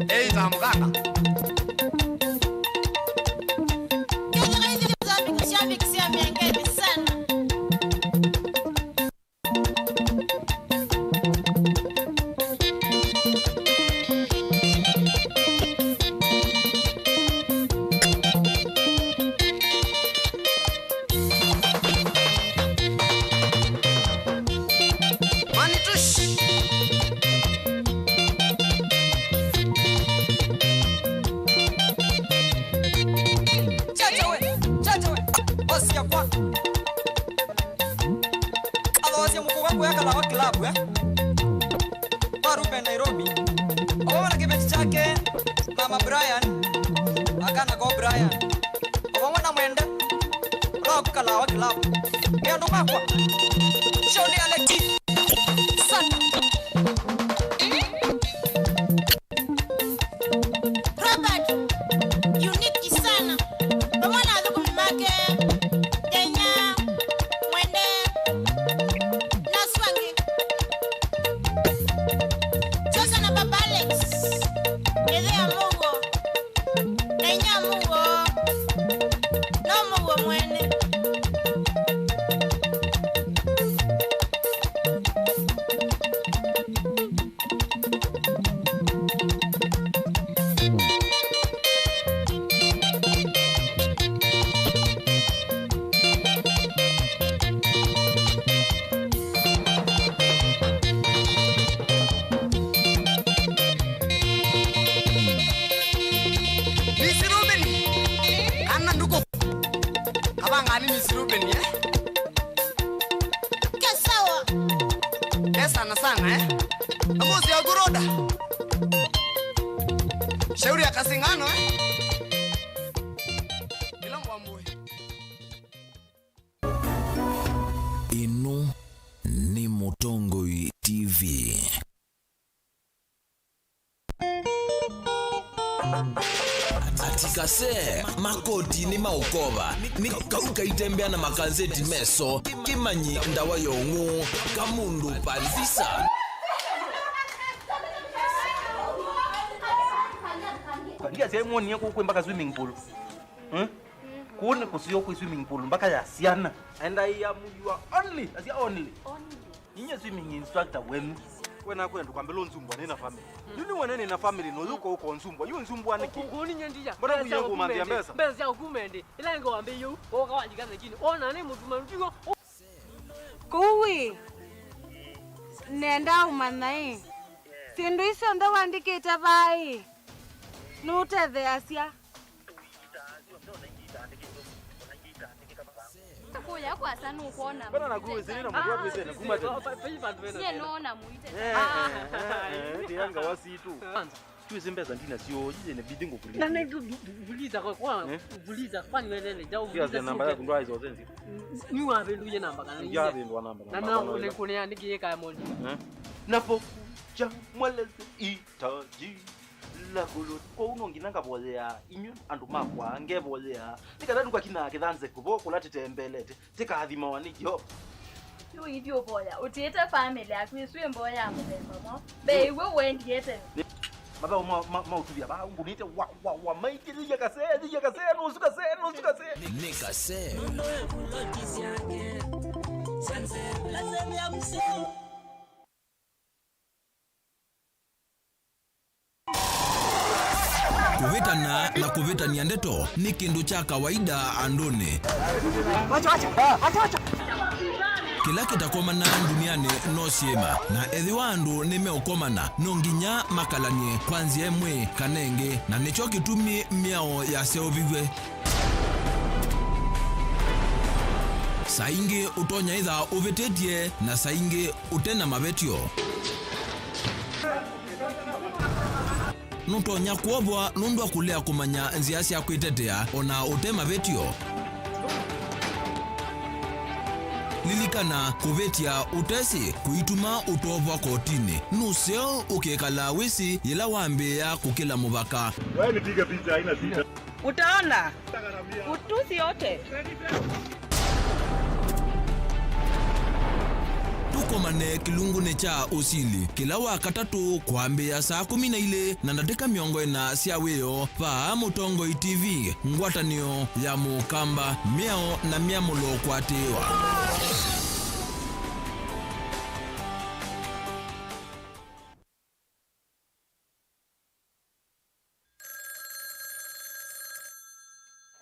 Ei, tamkana. Kenya kaithiza shabiki sia mengeni sana. Manitush. Chacha we, chacha we. Bosi yakwa. Athoosya mũkũka kũya Kalawa Club, eh? Kwa Ruben Nairobi. Vamwe na kĩveti kyake, Mama Brian, akana ko Brian. Vamwe na Mwende, ũla waku Kalawa Club. Nĩ andũ makwa. Shoni Aleki. Sana. Robert, Unique sana. Vamwe na athũkũmi make, Kenya, Mwende, na asu angĩ. Josa na Baba Alex, ĩthe ya mũuo, na inyia mũuo, no mũuo mwene. Miss Ruben, kana nduko. Kavangani Miss Ruben, eh? Ke sawa. Ke sana sana, eh? Amosi ya kuroda. Shauri ya kasingano, eh? Ila mwambwe. Ĩno nĩ Mũtongoi T V. Atikase, makoti nĩ maũkova, nĩ kau kaitembea na makanzeti meso, kĩmanyi ndawa ya ũng'ũ, kamundu palvisa. Ndiasya mwonie kũu kwĩ mpaka swimming pool. Hmm? Kũu nĩ kũseo kwĩ swimming pool mpaka ya syana. And I am your only, asya only. Ninye swimming instructor wenu. Wena kwenda kwambĩla ũnzumbwa nĩ na family. Yu nĩ wene nĩ na family no yuko uko nzumbwa. Yu nzumbwa nĩkĩ? Kũu ninye ndia. Mbona kuye ngũmanthia mbesa? Mbesa ya kumende. Ila ngo ambe yu. Oka walika lakini. Ona nĩ mutuma ndigo. Kũu ĩ, nenda ũmanya ĩ, syĩndũ isu syonthe wandĩkĩte vaa ĩ, nũtetheeasya. Kũya kwasa nũkwona. Mbona nakuwa wĩsĩnĩ na mũndũ wakwĩsĩnĩ kuma tene? Nyie nũona mũite. Eh, eh, eh, eh, eh, ndianga wasitu. Kwanza. Twĩsĩ mbesa ndinasyo, yĩnĩbidi ngũkulilie. Na nĩ vuliza kwa, kwa, eh? Vuliza, kwani welele, jau vuliza. Namba yaku ndwaĩsa ũsenzi. Nĩ wavĩndũie namba kana nĩ yavĩndũa namba, na namba na kana ũne kũnea nĩ kĩĩ kaya mondi. Eh? Napokuja mweleze hitaji la kuludi. Kwa uno nginya ngavoyea, inyu andũ makwa, ngevoyea. Nĩ kana ndũkakinaa kĩthanze kũvo kũla tĩtembelete. Tĩkathimawa nĩ Yeova. Yu ithyĩ ũvoya, ũtĩĩte famĩlĩ yaku ĩsu ĩ mboya ya mũthemba mwaũ? Mbee iwe ũendie tene. Mathaũ ma, ma, ma ũtuvya vaa ngũnĩte wa, wa, wa, maingĩlĩlya kasee, thilya kasee, nũsu kasee, nũsu kasee. Nĩ kasee. Kũvĩtana na kũvĩtany'a ndeto nĩ kĩndũ kya kawaida andũnĩ. Kĩla kĩtakomana ndunianĩ no syĩma, na ethĩwa andũ nĩmeũkomana, no nginya makalany'e kwa nzĩa ĩmwe kana ĩngĩ, na nĩkyo kĩtumi mĩao yaseũviw'e. Saa ingĩ ũtonya ĩtha ũvĩtĩtye, na saa ingĩ ũte na mavetyo. Nũtonya kwovwa nũndũ wa kũlea kũmanya nzĩa sya kwĩtetea o na ũte mavetyo. Lilikana, kũvĩtya ũtesĩ kũituma ũtovwa kotinĩ. Nũseo ũkekala wĩsĩ yĩla wambĩĩa kũkĩla mũvaka. Wewe nipige picha, haina shida. Utaona utusi yote. Tũkomane kĩlungunĩ kya ũsili kĩla wa katatũ kwambĩĩa saa kũmi na ilĩ na ndatĩka mĩongo ĩna sya wĩoo, vaa Mũtongoi T V, ngwatanĩo ya Mũkamba, mĩao na myamũlo kwatĩĩwa.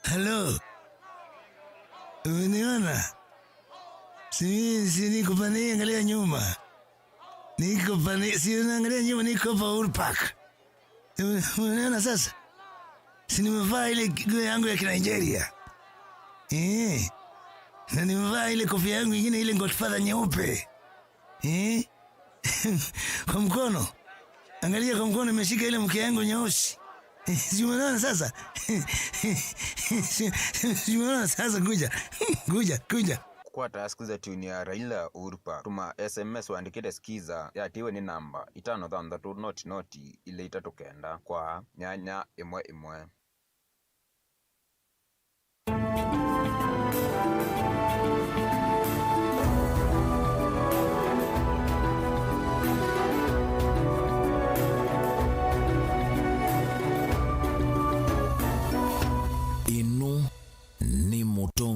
Halo. Umeniona? Si, si niko pande hii, angalia nyuma. Niko pande, si unaangalia nyuma, niko hapa Uhuru Park. Ume-, umeniona sasa? Si nimevaa ile nguo yangu ya Kinigeria? Eh. Na nimevaa ile kofia yangu ingine, ile Godfather nyeupe. Eh? Kwa mkono. Angalia kwa mkono, imeshika ile mke yangu nyeusi. Si umeona sasa? Si, si umeona sasa? Kuja. Kuja, kuja. Kũkwata skiza tune ya Raila Uhuru Park, tũma S M S wandĩkĩte skiza yatĩwe nĩ namba itano thanthatũ noti noti ilĩ itatũ kenda kwa nyanya ĩmwe ĩmwe. Ĩno nĩ Mũtongoi.